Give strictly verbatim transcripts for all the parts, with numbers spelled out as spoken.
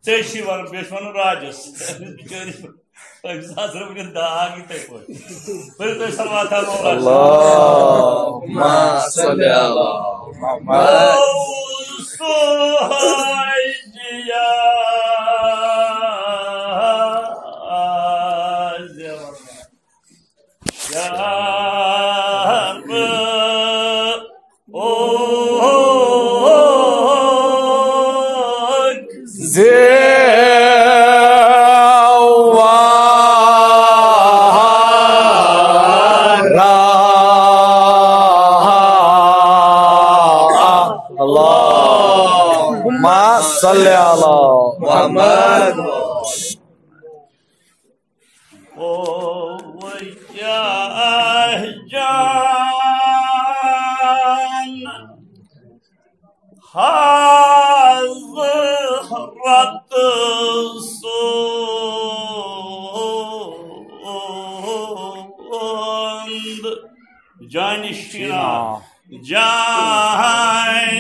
ژےٚ چھِ وَنُن، بیٚیہِ چھِ وَنُن راجَس۔ بِچٲرِس أمِس آسہٕ رٔٹِتھ داغ یِتھَے پٲٹھۍ۔ ؤلِو تُہۍ صلوات ہا مولا۔ اللهم صل على محمد۔ اللهم صل على محمد۔ او کیٛاہ جان حضرت سُنٛد جانشینا۔ جانشینا۔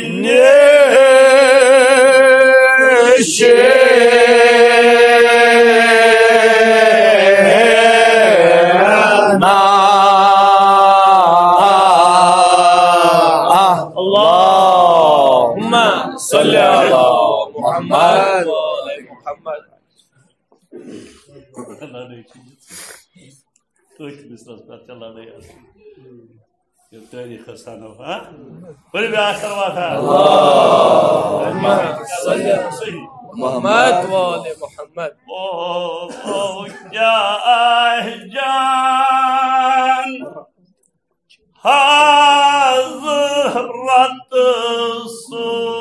اللهم صل على محمد۔ تٔتھۍ مِثلَس پٮ۪ٹھ چھےٚ لڑٲے آسان۔ یہِ تٲریٖخَس سَنو، ہا؟ ؤلِو بیٛاکھ صلوات، ہا؟ اللهم صل على محمد وآل محمد۔ او، او، کیٛاہ جان حضرت سُنٛد۔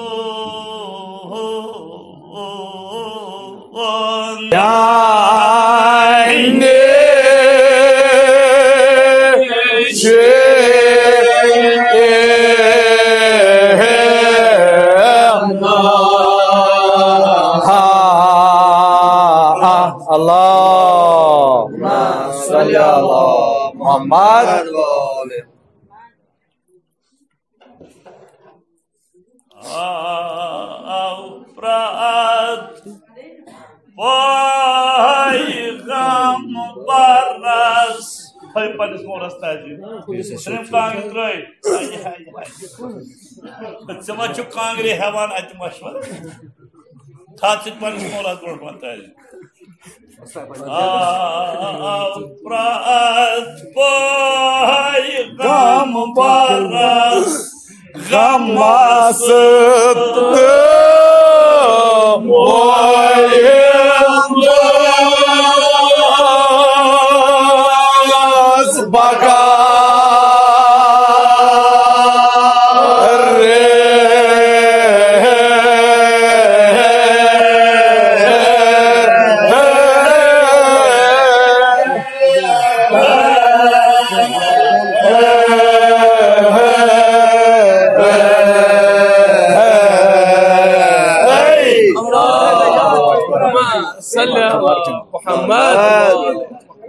اللهم صل على محمد۔ آو پرٛٮ۪تھ پیغمبرس۔ تھٲیِو پننِس مولس تعظیٖم۔ ترٛیٚیِم کانٛگرِ ترٛٲیِو۔ ژٕ ما چھُکھ کانٛگرِ ہٮ۪وان اَتہِ مشورٕ؟ تھاو ژٕ پننِس مولس برونٛٹھ پہن تعظیٖم۔ آو پرٛٮ۪تھ پیغمبرس غمس تہٕ مۄیلس بکار۔ صلی اللہ محمد۔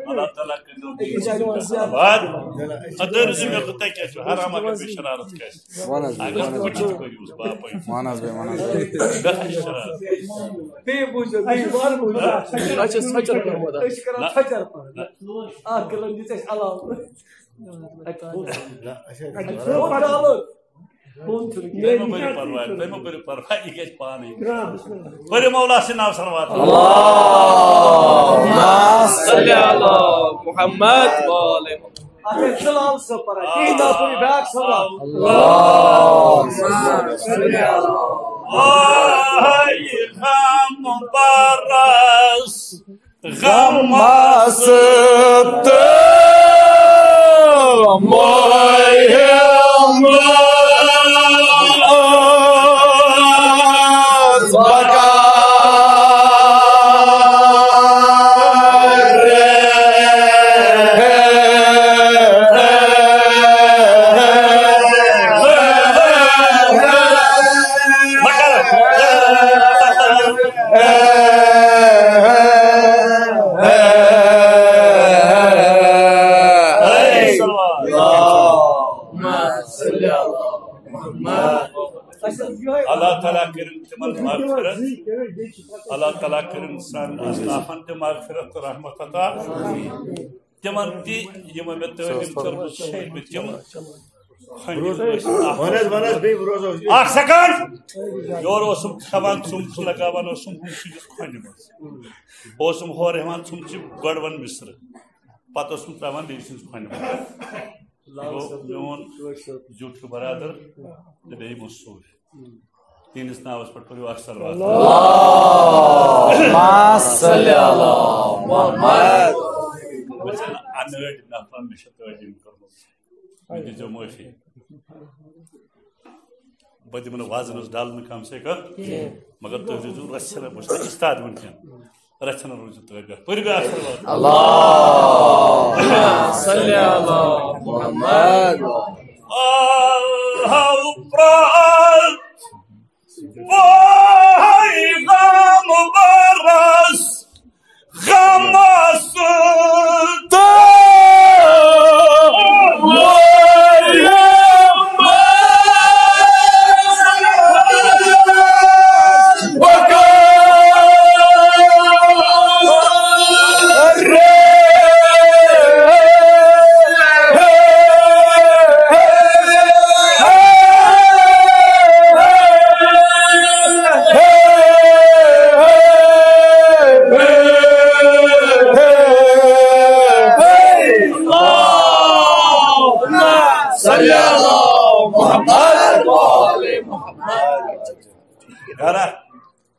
اللہ تعالیٰ کٔرِو۔ بعد ادر زِ مےٚ کوٗتاہ کیٛاہ چھُ حرام، اگر مےٚ شرارت کیٛاہ چھِ؟ وَن حظ بے، اگر وَن حظ بہٕ بے۔ چھُس کٔرِو بہٕ باپٲرۍ۔ وَن حظ بے، وَن حظ بے۔ مےٚ کھسہِ شرارت۔ بیٚیہِ بوٗزِو، بیٚیہِ وَن بوٗزِو۔ اَسہِ چھِ سۄ چھَنہٕ پَرمُت۔ أسۍ چھِ کَران نہ۔ ژھۄچَر پَران۔ نہ۔ اَکھ گِلَن دِژ اَسہِ علاوٕ۔ اَتہِ چھُ نہ، اَسہِ چھُ اَتہِ چھُ ژھوٚٹ ڈالُن۔ بۄن چھُنہٕ کینٛہہ۔ تُہۍ مہٕ بٔرِو پَرواے، تُہۍ مہٕ بٔرِو پَرواے، یہِ گژھِ پانَے۔ پٔرِو مولا سٕنٛدِ ناوٕ صلوات۔ اللهم صل على محمد وآل محمد۔ اَتھ ٲسۍ زٕ لال صٲب پَران۔ کِہیٖنۍ نہٕ، پٔرِو بیٛاکھ صلوات۔ اللهم صل على محمد۔ غمس تہٕ مۄیلس بکار۔ اللہ تعالیٰ تعالیٰ کٔرِن تِمن مغفرت۔ اللہ تعالیٰ کٔرِن سانٮ۪ن اسلافن تہِ مغفرت تہٕ رحمت عطا۔ تِمن تہِ یِمو مےٚ تعلیٖم کٔرمٕژ چھےٚ، بہٕ تِم کھۄنہِ ٲسۍ۔ وَن حظ، وَن حظ، بیٚیہِ بہٕ روزو۔ اکھ سیکنڈ۔ یورٕ اوسُم کھٮ۪وان، ژوٚم چھُ لگاوان اوسُم ہُم چیٖز کھۄنہِ منٛز۔ بہٕ اوسُم ہورٕ ہٮ۪وان ژوٚم چھِ گۄڈٕ وَن مِصرٕ، پتہٕ اوسُم ترٛاوان بیٚیہِ سٕنٛز کھۄنہِ منٛز۔ یہِ گوٚو میون زیُٹھ ہیوٗ برادر تہٕ بیٚیہِ مٔزوٗر۔ تِہنٛدِس ناوس پٮ۪ٹھ پٔرِو اکھ صلوات۔ اللہم صل علی محمد۔ بہٕ چھَس نہٕ اَنٲڑۍ نفر، مےٚ چھےٚ تعلیٖم کٔرمٕژ۔ مےٚ دیٖزیو معٲفی۔ بہٕ دِمہٕ نہٕ وزنس ڈل نہٕ کم سے کم، مگر تُہۍ روٗزِو رژھِ ہنا، بہٕ چھُس نہٕ استاد وٕنکٮ۪ن۔ رژھِ ہنا روٗزِو تُہۍ پٮ۪ٹھ۔ پٔرِو بیٚیہِ اکھ صلوات۔ اللہم صل علی محمد۔ آو پرٛاتھ پیغمبرس غمس تہٕ اللہم صل علی محمد و آل محمد۔ گرا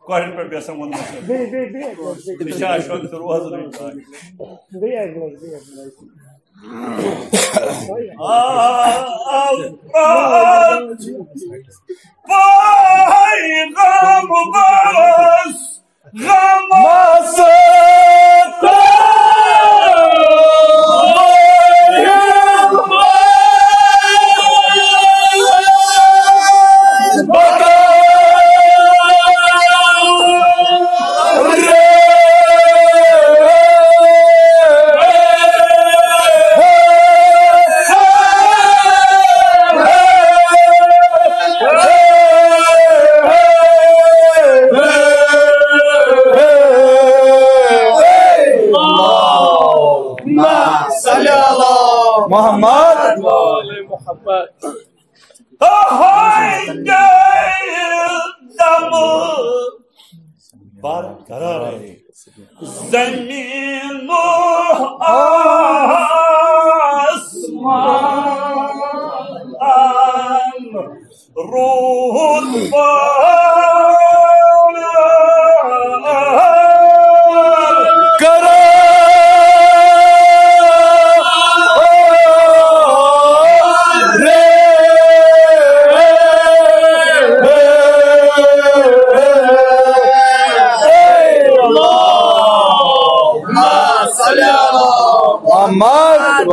کۄرٮ۪ن پٮ۪ٹھ بیٚہہ سا ووٚنمُت۔ بیٚیہِ، بیٚیہِ، بیٚیہِ اَکہِ لَٹہِ، بیٚیہِ۔ یہِ چھا شۄنٛگ تہٕ روزٕ نٕے پاے؟ بیٚیہِ اَکہِ لَٹہِ، بیٚیہِ اَکہِ لَٹہِ۔ آ، آ، آ، پیغمبرس غمس اللہم صل علی محمد۔ محمد۔ تہنٛدِ دمہٕ برقرار زمین و آسمان۔ روٗد باران کران۔ اللہم صل علی محمد۔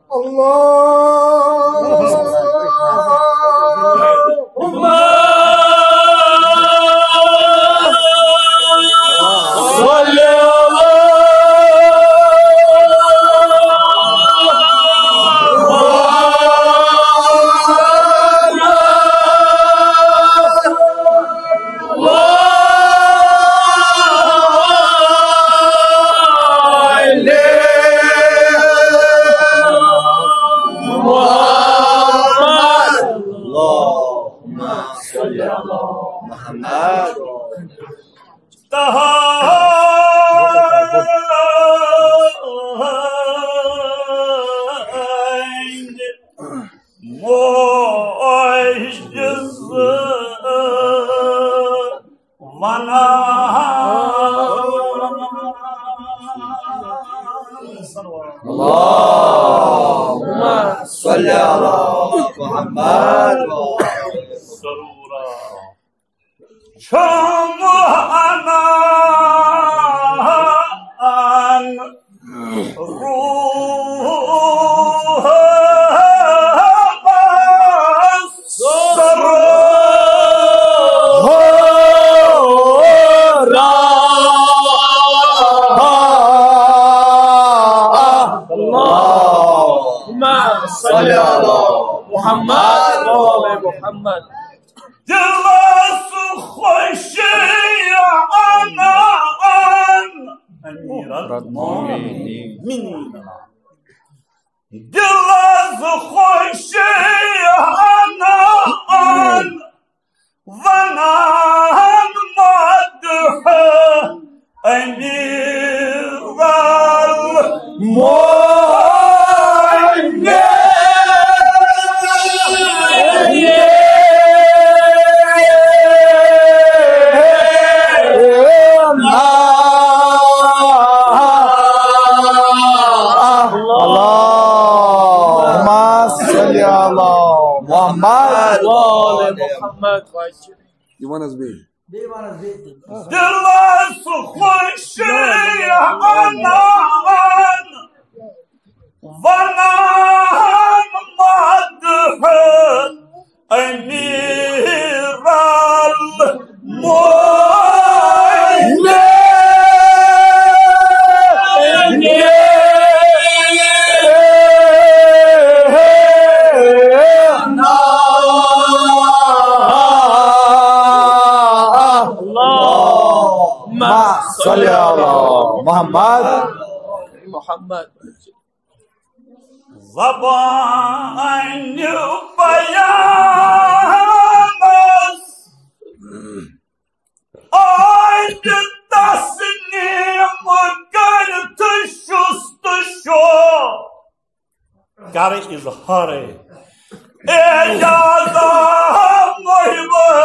اللہم صل علی محمد۔ اللہم صل علی محمد۔ تہنٛدِ معجزٕ ونان۔ اللہم صل علی محمد۔ ضروٗر۔ چھُم انان روح سرور۔ دِلس خوشی انان، ونان مدح امیر المؤمنین۔ اللهم صل على محمد وعلى آل محمد۔ یہِ وَن حظ بیٚیہِ۔ دِلس خوشی انان، ونان مدح امیر المؤمنین۔ اللهم صل على محمد۔ محمد۔ زبان بیانس آیہِ تسلیم کٔرِتھ شستشو۔ کر اظہار اعجاز محبن۔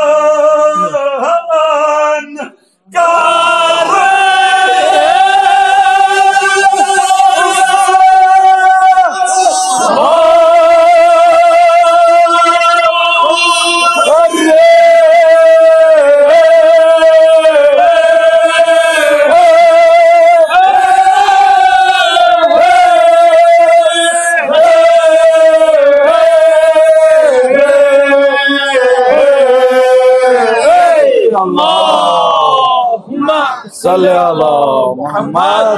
اللهم صل على محمد۔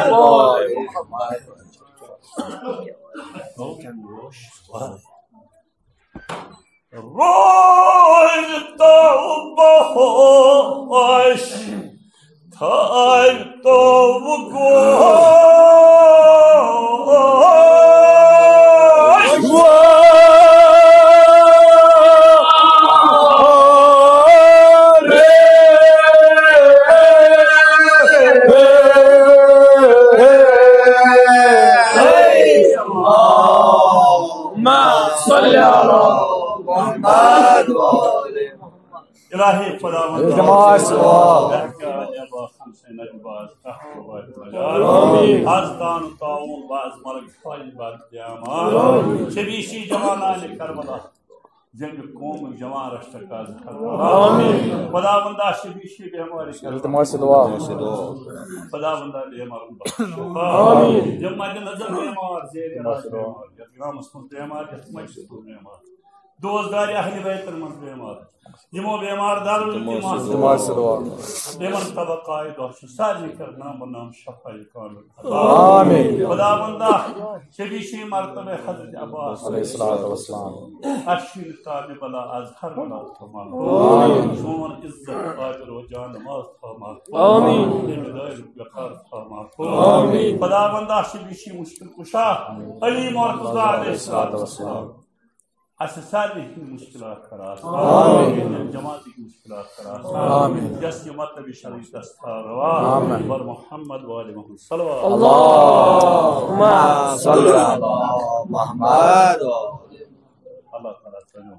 روز تو بہوش تھاو تو گوش۔ اللهم صل على محمد۔ الہی خداوند، جماعت سلام۔ آمین۔ از تان تعاون باز مرگ فاج باد قیامت۔ آمین۔ شبیشی جوانان کربلا، جنگ قوم جوان رشتہ کاز۔ آمین۔ خداوندا شبیشی بیماری کربلا۔ التماس دعا۔ خداوندا بیمار بخش۔ آمین۔ جمع نظر بیمار، زیر علاج بیمار، یتھ گامس منز بیمار، یتھ مجلس منز بیمار۔ دوستدار اہل بیتن منز بیمار، یمو بیمار دارو التماس دعا۔ یمن طبقہ دعا چھُ سارنٕے کر نام بہ نام شفا کامل۔ آمین۔ خداوندا، شبیشی مرتبہ حضرت عباس علیہ الصلوۃ والسلام۔ اشین تاب بلا از ہر بلا تھاو محفوظ۔ آمین۔ سون عزت آبرو جان مال تھاو محفوظ۔ آمین۔ تمہ دٲیرُک وقار تھاو محفوظ۔ آمین۔ خداوندا، شبیشی مشکل کشا علی مرتضی علیہ الصلوۃ والسلام۔ اسہِ سارنٕے ہٕنٛدۍ مُشکِلات کر آسان۔ آمین۔ ییٚمہِ جماعتٕکۍ مُشکِلات کر آسان۔ آمین۔ یۄس یہِ مطلب شریعتس تھاو روا۔ آمین۔ بر محمد وآل محمد صلوات۔ اللہم صل علی محمد۔ اللہ تعالیٰ تھٲینو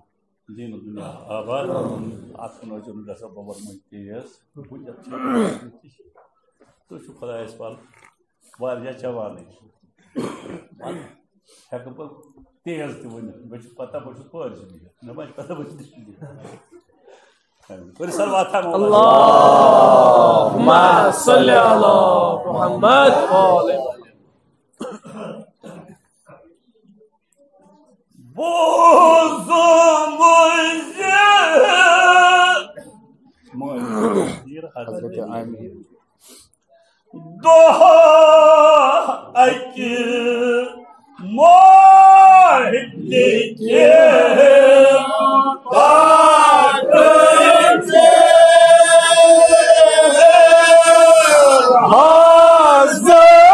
دین و دنیا آباد۔ اتھ کُن ٲسۍ زیو نہٕ گژھان بۄبر مٔنٛزۍ تیز۔ وٕنکیٚس چھِ تُہۍ چھِو خۄدایس پتھ واریاہ جوانٕے۔ ہٮ۪کہٕ بہٕ تیز تہِ ؤنِتھ، مےٚ چھِ پتہ بہٕ چھُس پٲرۍ بِہِتھ، مےٚ ما چھِ پتہ بہٕ چھُس نِشہِ بِہِتھ۔ کٔرِو سر واتھا محمد۔ اللہم صل علی محمد۔ بوزمُت زِ حضرت آمین۔ دۄہ اَکہِ مۄہنِوِ کہِ پاکہٕ حضرت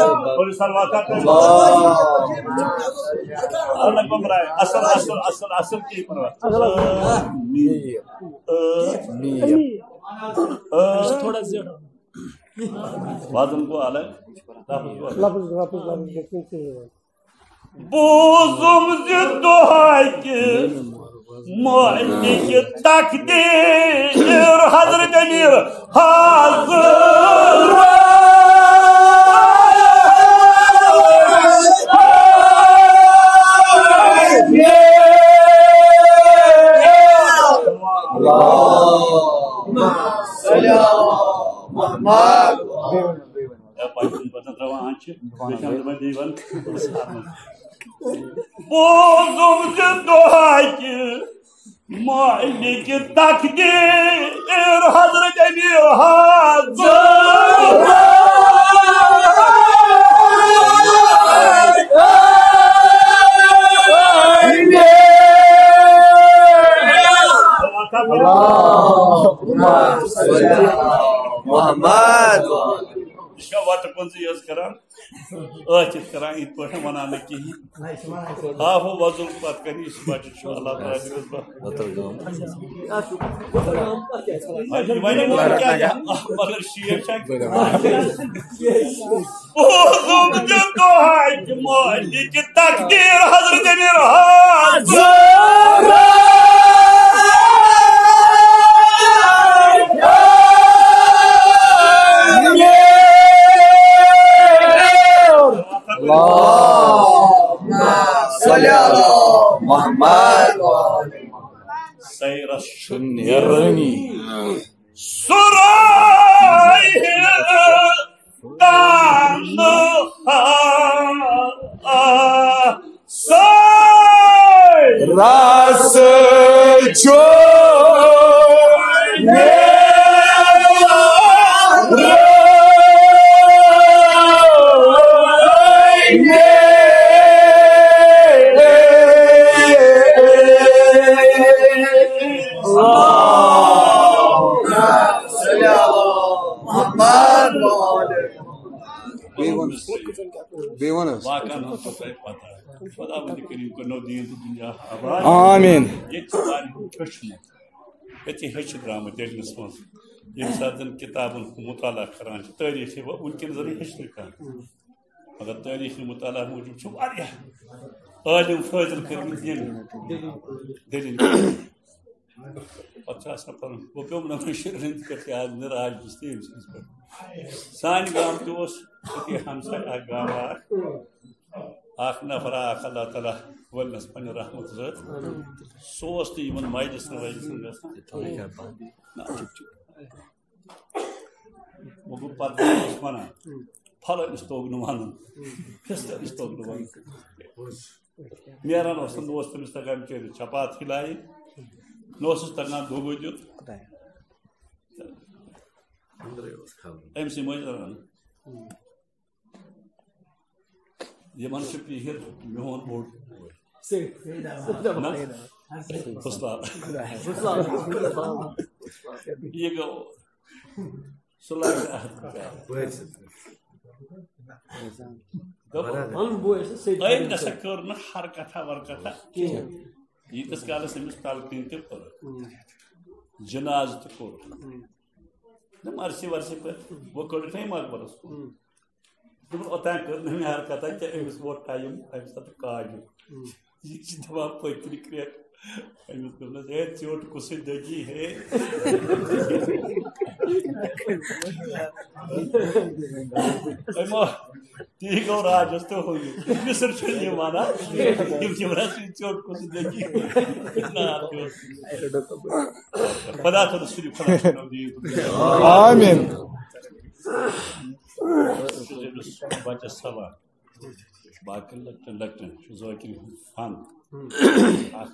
اور صلوات۔ اللہ کو برائے۔ اصل، اصل، اصل، اصل کی پروا۔ تھوڑا زیادہ۔ وزن کو الگ۔ لفظ، لفظ، لفظ، لفظ۔ بوزم زِ دۄہَے کہِ مٲلِکِ تقدیٖر حضرت امیر حاضر۔ یا پتہٕ چھُنہٕ پتہٕ ترٛاوان، آز چھِ بیٚیہِ چھِ اَنٛدٕ منٛز بیٚیہِ وَن۔ بوزُم زِ دۄہَے کہِ مٲلِکِ تقدیٖر حضرت امیر حاضر۔ اللہم صل علی محمد۔ یہِ چھا وَتہٕ پنٛزٕے یٲژ کران؟ ٲتھۍ یِتھ کران، یِتھ پٲٹھۍ وَنان نہٕ کِہیٖنۍ۔ آ ہو وۄزُل پَتہٕ کَنہِ یُس بَچہِ چھُ، اللہ تعالیٰ دِنَس بَخت۔ وۄنۍ وَنہِ وۄنۍ کیٛاہ یہِ؟ مگر شیٖر چھا؟ اوزُم زِ دۄہَے کہِ مٲلِکِ تقدیٖر حضرت امیر حاضر۔ اللہم صل علی محمد۔ سیرس چھُ نیرٲنی۔ سُرٲے دان ہا سٲے۔ رس چھُ نیرٲنی۔ بیٚیہِ وَن حظ۔ بیٚیہِ وَن حظ۔ واقعن ہٕنٛز چھو تۄہہِ پتہ۔ خۄداوندِ کریٖم کٔرِنو دیٖن تہٕ دُنیا آباد۔ آمین۔ ییٚتہِ چھِ واریاہ ہیوٚچھمُت۔ ییٚتہِ چھِ ہیٚچھِتھ درٛامٕتۍ علمَس منٛز۔ ییٚمہِ ساتہٕ زَن کِتابَن ہُنٛد مُطالعہ کران چھِ، تٲریٖخ چھِ وۄنۍ وٕنکیٚن زَن ہیٚچھنٕے کانٛہہ۔ مگر تٲریٖخی مُطالعہ موٗجوٗب چھِ واریاہ عٲلِم فٲضِل کٔرمٕتۍ ییٚمہِ دٔلیٖل۔ پتہٕ چھُ آسان پَنُن۔ وۄنۍ پیوٚم نہ وۄنۍ شُرٮ۪ن ہٕنٛدِ پٮ۪ٹھ تہِ آز نِراج بُستہِ أمۍ سٕنٛدِس پٮ۪ٹھ۔ سانہِ گامہٕ تہِ اوس أتی ہمساے اکھ گامہٕ اکھ، اکھ نفرا اکھ اللہ تعالیٰ ولنس پننہِ رحمتہٕ سۭتۍ۔ سُہ اوس تہِ یِمن مجلسن وجلسن گژھان۔ نہ، چُپ، چُپ۔ وۄنۍ گوٚو پتہٕ اوس ونان، پھلٲنِس توٚگ نہٕ ونُن، فِستٲنِس توٚگ نہٕ ونُن۔ نیران اوس نہٕ، نہ اوس تٔمِس تگان بِچٲرِس چپاتھ ہِلایِنۍ، نہ اوسُس تگان دُگہٕ دیُن۔ أمۍ سٕے مٔنٛزۍ رَنان۔ یِمن چھُ پِہِر میون بوٚڑ بوے۔ نہ؟ حُسلان۔ یہِ گوٚو۔ سُہ لگہِ اَتھ کَتھ۔ دوٚپُن، أمۍ نسا کٔر نہٕ حرکتھا ورکتھا کِہیٖنۍ۔ ییٖتِس کالس أمِس تلقیٖن تہِ کوٚر، جنازٕ تہِ کوٚر، نہ مرثی ورثی پٲٹھۍ، وۄنۍ کٔڑٕکھ نہ یہِ مقبرس کُن۔ دوٚپُن، اوٚتام کٔر نہٕ مےٚ حرکتھا کینٛہہ، أمِس ووت ٹایم، أمِس تَتھ کاجُک۔ یہِ چھِ دَپان پٔترِ کرٛٮ۪کھ۔ أمِس دوٚپنَس، "ہے، ژیوٚٹ کُسٕے دٔگی ہے؟" أمۍ آو، تی گوٚو راجَس تہٕ ہُہ یہِ۔ مِصر چھُنہٕ یہِ وَنان۔ یِم چھِ وَنان، "ژٕ ژیوٚٹ کُسٕے دٔگی؟" نہ، اَتھ گوٚو۔ خۄدا تھٲوِن صرف خۄدا سُنٛد دین۔ آمین۔ بَچَس سوال۔ باقین لۄکٹٮ۪ن لۄکٹٮ۪ن چھُ ذٲکِر ہُنٛد فن۔ اکھ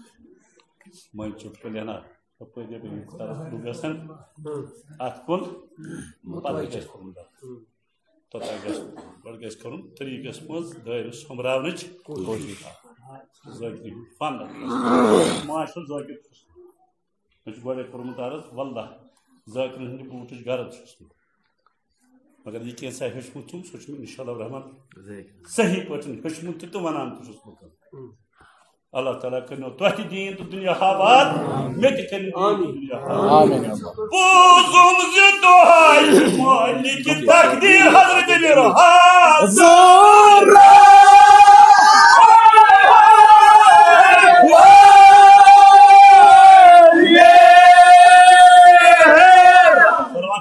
مٔنٛزۍ چُٹکُلۍ ہنا، ہُپٲرۍ یَپٲرۍ یِم طرف چھُ گژھان۔ اَتھ کُن پَتہٕ گژھِ کُن گژھُن۔ توٚتام گژھِ، گۄڈٕ گژھِ کَرُن طریٖقَس منٛز دٲیرٕ سوٚمبراونٕچ کوٗشِش۔ ذٲکِر ہُنٛد فن۔ ماشٹر ذٲکِر چھُس۔ مےٚ چھُ گۄڈَے کوٚرمُت عرض، واللہ ذٲکِرَن ہٕنٛدِ بوٗٹٕچ غرض چھُس نہٕ۔ مگر یہِ کینٛژھا ہیوٚچھمُت چھُم، سُہ چھُم انشاءاللہ الرحمن صحیح پٲٹھۍ ہیوٚچھمُت تہِ تہٕ وَنان تہِ چھُس لُکَن۔ اللہ تعالیٰ کٔرِنو تۄہہِ تہِ دیٖن تہٕ دُنیا آباد، مےٚ تہِ کٔرِنو دیٖن تہٕ دُنیا آباد۔ آمین۔ بوٗزُم زِ دۄہے مٲلِکِ تقدیٖر حضرت میٖر حاضر۔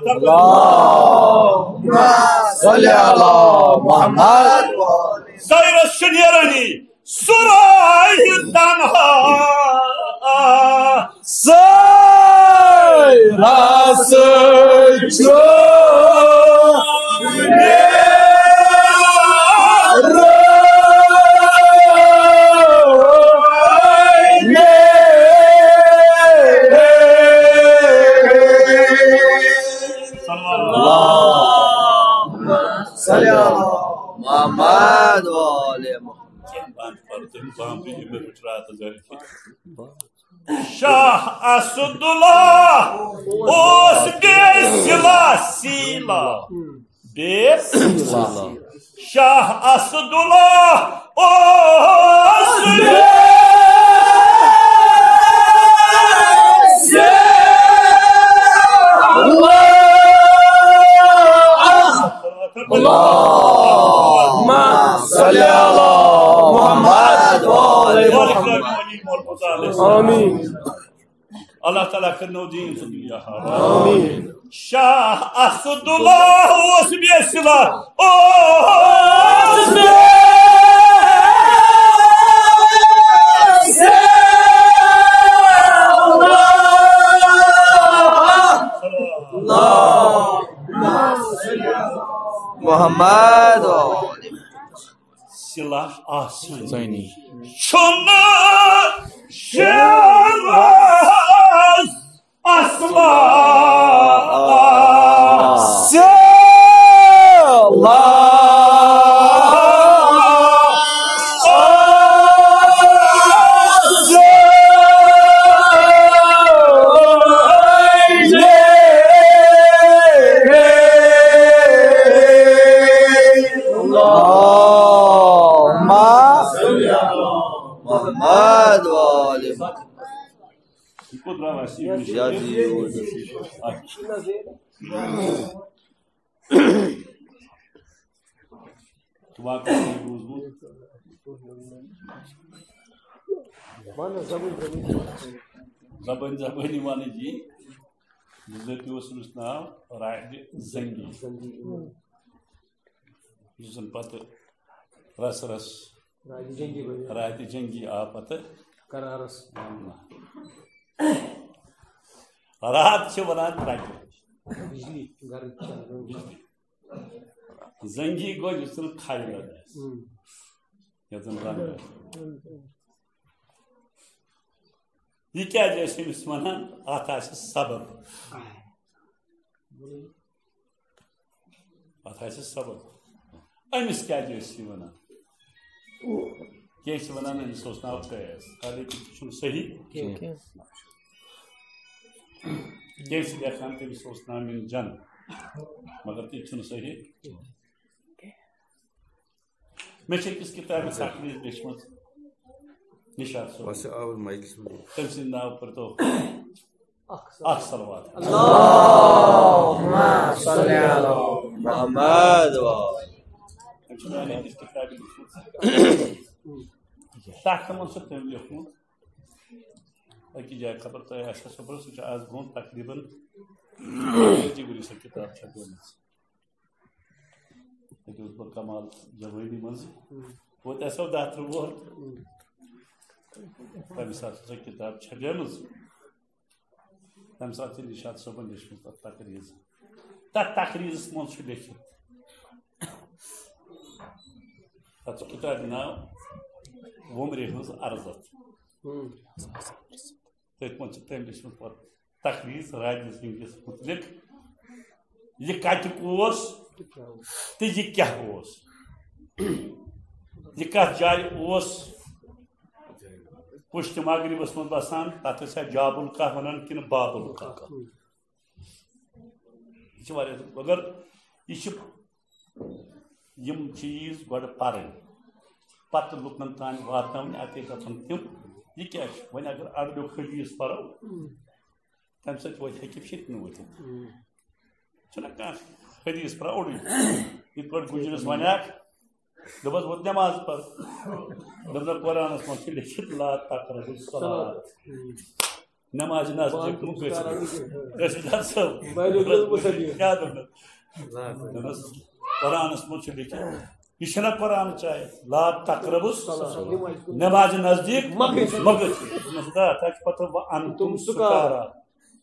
اللهم صل على محمد۔ سیرس چھُ نیرانی سُرے تنہا۔ سیرس چھُ اللهم صل على محمد وآل محمد۔ شاہ اسداللہ اوس بے سلا سیلا۔ بے سلا۔ شاہ اسداللہ اوس بے سلا۔ اللهم صل على محمد وآل محمد۔ آمین۔ اللہ تعالیٰ کٔرِنو دیٖن تہٕ دُنیا آباد۔ آمین۔ شاہ اسداللہ اوس بے سلا، اوس بے سلا۔ محمد۔ سلاح آسٲنی۔ سٲنی۔ چھُنہٕ شیرس اصلا۔ سلاح آسٲنی۔ اللهم صل على محمد وآل محمد۔ یہ کوٚت درٛاو اَسہِ یہِ مِشیٖن؟ یہِ حظ یہِ یور۔ اچھا۔ واقعی بوٗزمُت۔ زبٲنۍ زبٲنی وَنٕچ یہِ۔ بِزٲتی اوس أمِس ناو راہدِ زنگی۔ یُس زَن پَتہٕ رَس رَس راہدِ جنگی بَنیو۔ راہدِ جنگی آو پَتہٕ قرارَس۔ راتھ چھِ وَنان ترٛٹہِ۔ بجلی، گَرٕ چھِ آسان۔ بجلی۔ زنگی گوٚو یُس زَن کھَے لَگہِ۔ ہُم۔ یَتھ زَن رنٛگ آسہِ۔ یہِ کیٛازِ ٲسۍ أمِس وَنان؟ اَتھ آسہِ سبب۔ اَتھ آسہِ سبب۔ أمِس کیٛازِ ٲسۍ یہِ وَنان؟ کینٛہہ چھِ وَنان أمِس اوس ناو قیس، حالانکہِ یہِ چھُنہٕ صحیح۔ کینٛہہ۔ کینٛہہ چھِ لیکھان تٔمِس اوس ناو مِن جن، مگر تہِ چھُنہٕ صحیح۔ مےٚ چھِ أکِس کِتابہِ تقریٖر لیچھمٕژ نِشاط صٲبَن۔ وَسہِ آوُر مایکَس منٛز۔ تٔمۍ سٕنٛدِ ناوٕ پٔرۍتو اَکھ صلوات۔ اللهم صل علی محمد و۔ تٔمۍ چھِ میٛانہِ أکِس کِتابہِ لیچھمٕژ۔ تَتھ منٛز چھُ تٔمۍ لیوٚکھمُت أکِس جایہِ، خبر تۄہہِ آسیٛا سُہ پَرُن، سُہ چھُ آز برٛونٛہہ تقریٖباً ژتجی ؤری سۄ کِتاب چھپیمٕژ۔ اَتہِ اوس بہٕ کمال جوٲنی منٛز۔ ہُم۔ وۄنۍ آسو دَہ ترٛۆوُہ وُہُر۔ ہُم۔ تَمہِ ساتہٕ چھِ سۄ کِتاب چھپیمٕژ۔ تَمہِ ساتہٕ چھِ نِشاط صٲبَن لیچھمٕژ تَتھ تقریٖز۔ تَتھ تقریٖزَس منٛز چھُ لیکھِتھ۔ تَتھ چھُ کِتابہِ ناو وُمرِ ہٕنٛز عرضت۔ ہُم۔ تٔتھۍ منٛز چھِ تٔمۍ لیچھمٕژ پَتہٕ تقریٖز راہدِ زنگیَس مُتعلِق۔ یہِ کَتیُک اوس تہٕ یہِ کیٛاہ اوس؟ یہِ کَتھ جایہِ اوس؟ پُشتِ مغربَس منٛز بَسان، تَتھ ٲسۍ جابُل کاہ وَنان کِنہٕ بابُل کاہ؟ یہِ چھِ واریاہ، مگر یہِ چھِ یِم چیٖز گۄڈٕ پَرٕنۍ، پَتہٕ لُکَن تام واتناوٕنۍ، اَتے دَپَن تِم، یہِ کیٛاہ چھُ؟ وۄنۍ اگر عربیُک حدیث پَرو، تَمہِ سۭتۍ وۄنۍ ہیٚکہِ فِتنہٕ ؤتھِتھ۔ چھُنہ کانٛہہ حدیث پَران اوٚڑُے، یِتھ پٲٹھۍ گُجرِس وَنیٛاکھ، دوٚپُس، "وۄتھ نٮ۪ماز پَر۔" دوٚپنَس، "قرآنَس منٛز چھُ لیٚکھِتھ، لا تقربوا الصلاۃ۔" نماز نزدیٖک مہٕ گٔژھِو۔ أسۍ چھِ دَپان، صٲب، واریاہ گوٚو مُسلِم۔ کیٛاہ دوٚپنَس؟ دوٚپنَس، قرآنَس منٛز چھُ لیٚکھِتھ، یہِ چھُنہ قرآنٕچ آیت، لا تقربوا الصلاۃ۔ نماز نزدیٖک مہ گٔژھِو۔ مہ گٔژھِو۔ دوٚپنَس، خۄدا، تَتہِ چھُ پَتہٕ وَأَنتُمْ سُکارا۔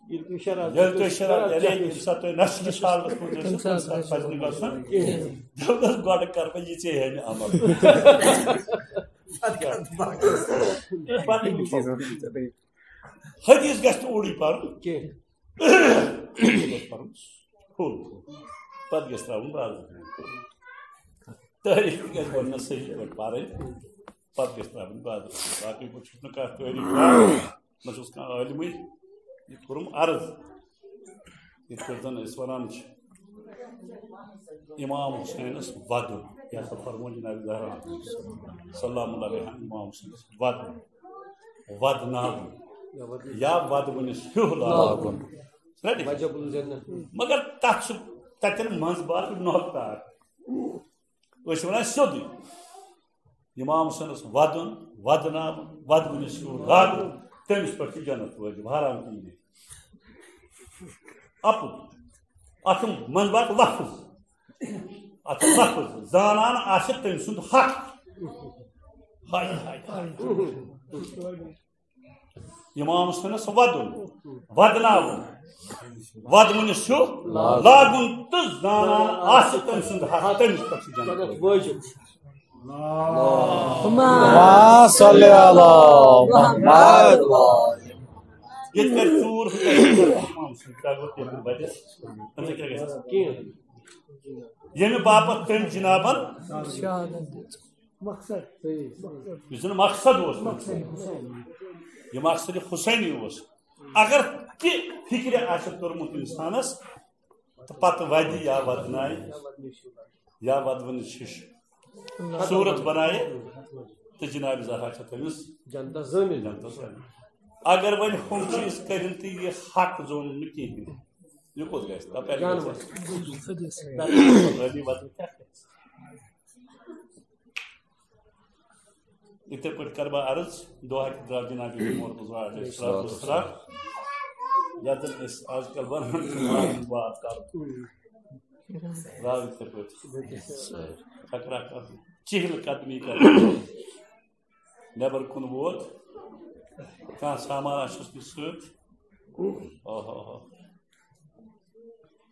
ییٚلہِ تُہۍ شراب ییٚلہِ تُہۍ شراب، ییٚلہِ ییٚمہِ ساتہٕ تُہۍ نشہٕ کِس حالتس منٛز ٲسِو، تَمہِ ساتہٕ پَزِ نہٕ گژھُن کِہیٖنۍ۔ دوٚپنَس، گۄڈٕ کَرٕ بہٕ یہِ ژےٚ ہیٚمہِ عمل۔ پَتہٕ وٕچھو۔ حدیث گژھِ نہٕ اوٗرٕے پَرُن کینٛہہ۔ حدیث گژھِ پَرُن کھوٚل کھوٚل۔ پَتہٕ گژھِ ترٛاوُن بازرٕ۔ تٲریٖخ گژھِ گۄڈٕنٮ۪تھ صحیح پٲٹھۍ پَرٕنۍ، پَتہٕ گژھِ ترٛاوٕنۍ بازرٕ۔ باقٕے بہٕ چھُس نہٕ کانٛہہ تٲریٖخ پَران۔ نہ چھُس کانٛہہ عٲلمٕے، یہِ کوٚرُم عرض۔ یِتھ پٲٹھۍ زَن أسۍ وَنان چھِ، اِمام حُسینَس وَدُن، یہِ ہسا فرموو جناب زہرا سلام اللہ علیہا، اِمام حُسینَس وَدُن، وَدناوُن، یا وَدوٕنِس ہیوٗ لاگُن۔ Ready؟ وجب الجنہ۔ مگر تَتھ چھُ تَتٮ۪ن منٛز باگ نۄقطہٕ اکھ۔ أسۍ چھِ وَنان سیوٚدُے۔ اِمام حُسینَس وَدُن، وَدناوُن، وَدوٕنِس ہیوٗ لاگُن، تٔمِس پٮ۪ٹھ چھُ جنت وٲجِب، حرام کِہیٖنۍ نہٕ۔ اَپُز۔ اَتھ چھُ منٛزباگ لفظ۔ اَتھ چھُ لفظ۔ زانان آسہِ تٔمۍ سُنٛد حق۔ ہاے، ہاے، ہاے۔ اِمام حُسینَس وَدُن، وَدناوُن، وَدوٕنِس ہیوٗ لاگُن تہٕ زانان آسہِ تٔمۍ سُنٛد حق، تٔمِس پٮ۪ٹھ چھُ جنت وٲجِب۔ اللہم صل علی محمد۔ ییٚتہِ کَرِ ژوٗر، ہُہ کَرِ اِمام سُنٛد، کیٛاہ گوٚو تٔمۍ بَچَس؟ تٔمِس کیٛاہ گژھِ؟ کِہیٖنۍ۔ ییٚمہِ باپَتھ تٔمۍ جِنابَن مقصد۔ یُس زَن مقصد اوس، یہِ مقصد حسینی اوس۔ اگر تہِ فِکرِ آسہِ توٚرمُت اِنسانَس، تہٕ پَتہٕ وَدِ یا وَدنایہِ، یا وَدوٕنِس ہِش صوٗرت بَنایہِ، تہٕ جِناب زہرا چھےٚ تٔمِس جنتَس زٲمِن۔ جنتَس زٲمِن۔ اگر وۄنۍ ہُم چیٖز کٔرِن تہٕ یہِ حق زون نہٕ کِہیٖنۍ، یہِ کوٚت گژھِ؟ تَپٲرۍ گژھِ۔ غٲبی وَدُن کیٛاہ گژھِ؟ یِتھَے پٲٹھۍ کَرٕ بہٕ عرض، دۄہ ہَتہِ درٛاو جِناب محمد رضا علیہ الصلوۃ والسلام، یَتھ زَن أسۍ آز کَل وَنان چھِ مارنِنٛگ واک کَرُن۔ درٛاو یِتھَے پٲٹھۍ۔ چکرا کَرُن، چِہِل قدمی کَرٕنۍ۔ نٮ۪بَر کُن ووت، کانٛہہ سامان آسٮ۪س نہٕ سۭتۍ۔ اوہ، اوہ، اوہ۔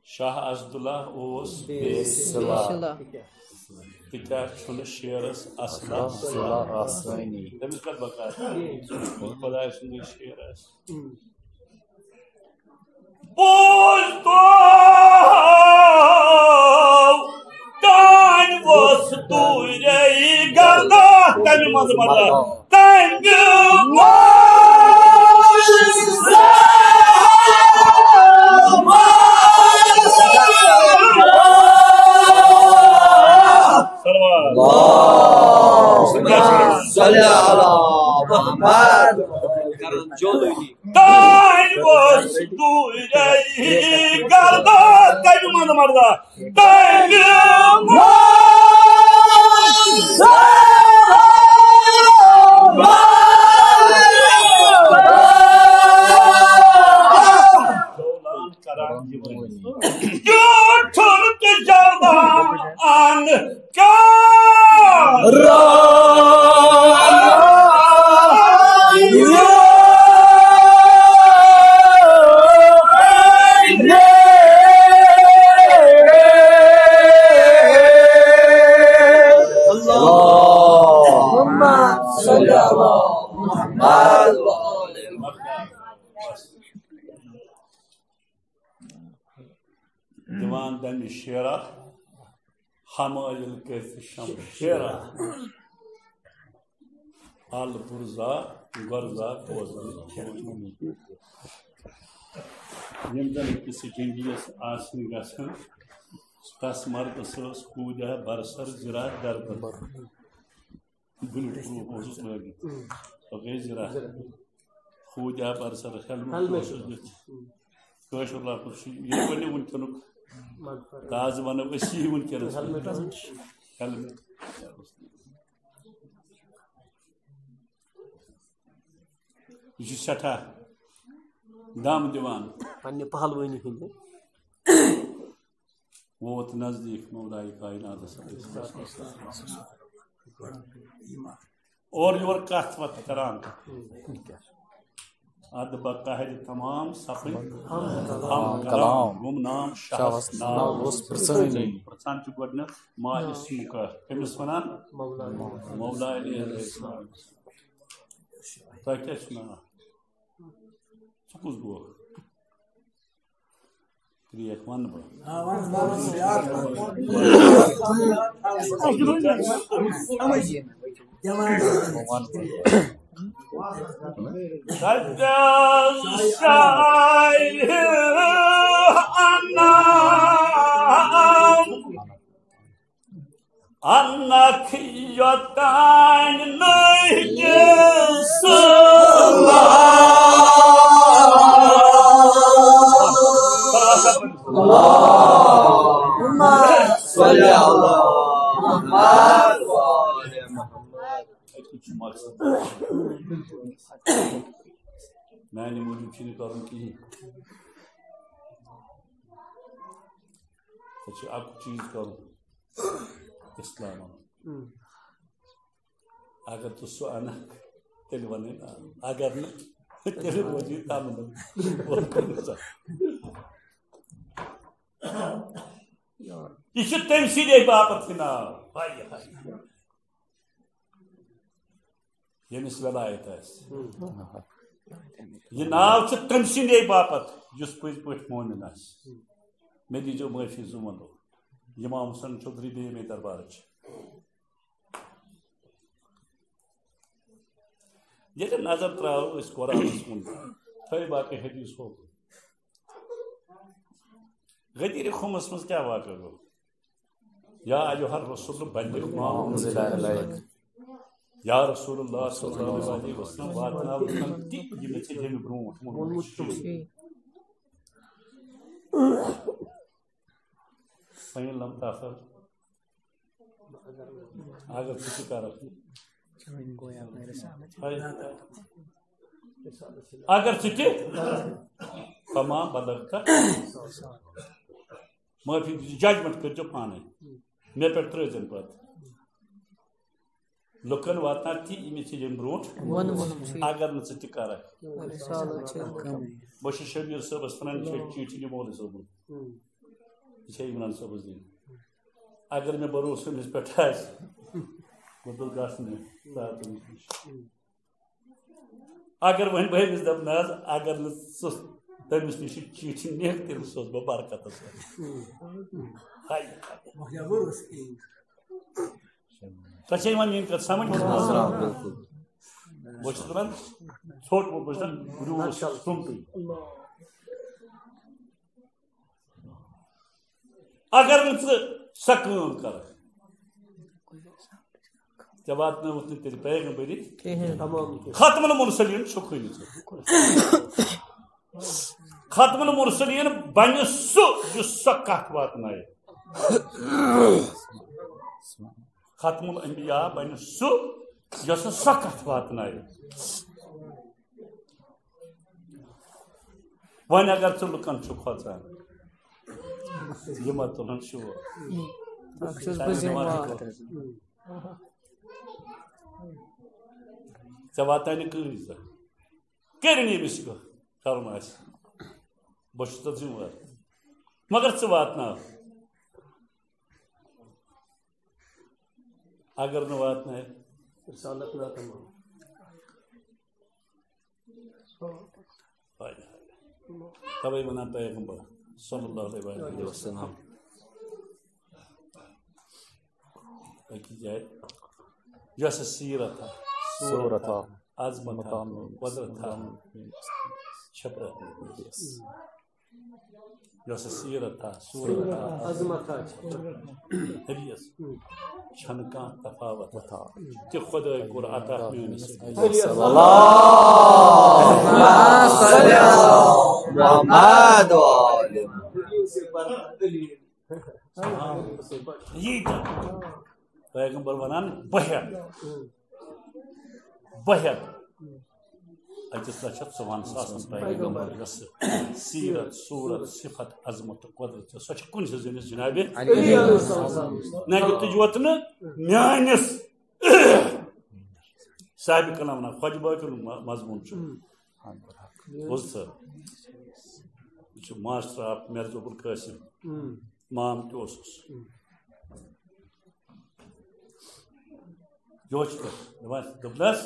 شاہ اسدُاللہ اوس بے صلہ۔ بے صلہ۔ تِکیٛازِ چھُنہٕ شیرس اصلہ صلہ آسٲنی۔ تٔمِس کتھ بکار؟ خۄداے سُنٛدُے شیر آسہِ۔ بوز تو تانۍ وۄس دوٗرے گردان۔ تَمہِ منٛزٕ مطلب۔ تَمہِ منٛزٕ۔ صلوات۔ اللہم صل علی محمد۔ تانۍ وۄس دوٗرے گردان۔ تَمہِ منٛزٕ مطلب۔ اللہم صل علی محمد۔ دِوان دَمہِ شیرا، حمٲیِل کٔرِتھ شمشیرا۔ البرزا، گۄرزا بوزان۔ یِم زَن أکِس جنگیَس آسہِ نہٕ گژھان، تس مردس ٲس کوٗدیا برسر زِرا گردن۔ بُنیُک ٹوٗپ اوسُس لٲگِتھ۔ سۄ گٔے زِرا۔ کوٗدیا برسر ہیلمٹ۔ ہیلمٹ۔ اوسُس دِتھ۔ کٲشُر لفظ چھُ یہِ ؤنِو وٕنکیٚنُک۔ تازٕ وَنو أسۍ یی وٕنکیٚنَس۔ ہیلمٹ۔ ہیلمٹ۔ یہِ چھُ سٮ۪ٹھاہ دم دِوان۔ پننہِ پہلوٲنی ہٕنٛدِ۔ ووت نزدیٖک مولایہِ کائناتس۔ اور یور کتھ وتھ کران۔ ادب قاہر تمام سپٕنۍ ہم کلام۔ گمنام شاہس ناو اوس پرژھٲنی۔ پرژھان چھُ گۄڈٕنیتھ ما اسمُک، کٔمِس ونان؟ مولا علی علیہ السلام۔ تۄہہِ کیٛاہ چھُ ناو؟ ژٕ کُس گوکھ؟ تریک ونہٕ بہٕ۔ انکھ یوتان نہٕ سلام۔ اللهم صل على محمد۔ میانہِ موٗجوٗب چھُنہٕ کرُن کِہیٖنۍ۔ ژےٚ چھُ اکھ چیٖز کرُن، اسلام انُن۔ اگر ژٕ سُہ انکھ، تیٚلہِ وَنَے نا۔ اگر نہٕ، تیٚلہِ روزِ یہِ تَمنٕے۔ یہِ چھُ تٔمۍ سٕنٛدے باپتھ یہِ ناو۔ ہاے، ہاے۔ ییٚمِس وِلایت آسہِ۔ یہِ ناو چھُ تٔمۍ سٕنٛدے باپتھ، یُس پٔزۍ پٲٹھۍ مومِن آسہِ۔ مےٚ دیٖزیو معٲفی، زٕ وَنو۔ امام حسن چودھری بیٚیہِ مےٚ دربارٕچ۔ ییٚلہِ نظر ترٛاوو أسۍ قرآنَس کُن، تھٲوِو باقٕے حدیث ہوکُن۔ غدیٖرِ خُمَس منٛز کیٛاہ واقعہٕ گوٚو؟ یا ایھا الرسول بلغ ما انزل الیک۔ یا رسول اللہ صلی اللہ علیہ وسلم، واتناو لُکن تہِ یہِ مےٚ ژےٚ ییٚمہِ برونٛٹھ ووٚنمُت چھُ۔ فَإِن لَمْ تَفْعَلْ، اگر ژٕ تہِ کرکھ۔ اگر ژٕ تہِ، فما بلغت۔ معٲفی دِژ، ججمنٹ کٔرۍزیو پانے۔ مےٚ پٮ۪ٹھ ترٲوزٮ۪ن پتہٕ۔ لُکن واتناو تی یہِ مےٚ ژےٚ ییٚمہِ برونٛٹھ۔ ووٚنمُت چھُ۔ اگر نہٕ ژٕ تہِ کرکھ۔ رسالت چھِ کم۔ بہٕ چھُس شبیر صٲبس ونان، یہِ چھےٚ چِٹھۍ یہِ مولوی صٲبُن۔ یہِ چھےٚ عمران صٲبس دِنۍ۔ اگر مےٚ بھروسہٕ أمِس پٮ۪ٹھ آسہِ، بہٕ تُلہٕ گژھٕ نہٕ تہٕ تٔمِس نِش۔ اگر وۄنۍ بہٕ أمِس دَپہٕ، نہ حظ، اگر نہٕ ژٕ تٔمِس نِش یہِ چِٹھۍ نِکھ، تیٚلہِ سوزٕ بہٕ برکتس پٮ۪ٹھ۔ ہاے۔ تۄہہِ چھےٚ یِوان میٛٲنۍ کَتھ سَمٕجھ؟ بہٕ چھُس دَپان، ژھوٚٹ ووٚٹ، بہٕ چھُس دَپان، گرٛوٗس سرٛونٛٹٕے۔ اگر نہٕ ژٕ سۄ کٲم کَرَکھ، ژےٚ واتنٲوٕتھ نہٕ تیٚلہِ پیغمبری۔ کِہیٖنۍ۔ ختم المرسلین چھُکھٕے نہٕ ژٕ۔ ختم المرسلین بنہِ سُہ یُس سۄ کتھ واتنایہِ۔ ختم الانبیاء بنہِ سُہ یۄس سۄ کتھ واتنایہِ۔ وۄنۍ اگر ژٕ لُکن چھُکھ کھوژان، یہِ مہ تُلُن شور۔ اکھ چھُس بہٕ ذمہٕ وار۔ ژےٚ واتناے نہٕ کٕہٕنۍ زانٛہہ۔ کٔرِنۍ ییٚمِس یہِ کَرُن آسہِ، بہٕ چھُس تَتھ ذِمہٕ وار۔ مگر ژٕ واتناو۔ اگر نہٕ واتناے، رسالت ناتمام۔ توے ونان پیغمبر صلی اللہ علیہ وآلہ وسلم۔ أکِس جایہِ، یۄس سیرت ہا، صورت ہا، عظمت ہا، مقام، قدرت ہا، مقام۔ چھپرت۔ یۄس سیرت آ، صورت آ، عظمت آ، حدیث چھنہٕ کانٛہہ تفاوت۔ تہِ خدٲے کوٚر عطا میٲنِس۔ اللهم صل على محمد وآل محمد۔ یی تہِ۔ پیغمبر ونان، بہٕ ہٮ۪کہٕ، بہٕ ہٮ۪کہٕ۔ أکِس لَچھَس ژۄوُہَن ساسَن پیغمبر یۄس سیرت، صورت، صفت، عظمت تہٕ قدرت چھِ، سۄ چھِ کُنہِ سٕنٛز أمِس جنابِ۔ نہ کہِ تُہۍ یوت نہٕ میٲنِس صاحب کلام نہ خۄجہِ باقی م-، مضموٗن چھُ۔ بوٗز ژٕ؟ یہِ چھُ ماسٹر آف مرزا ابوالقاسم۔ مام تہِ اوسُس۔ یہِ اوس چھُ دَپان، دوٚپنَس،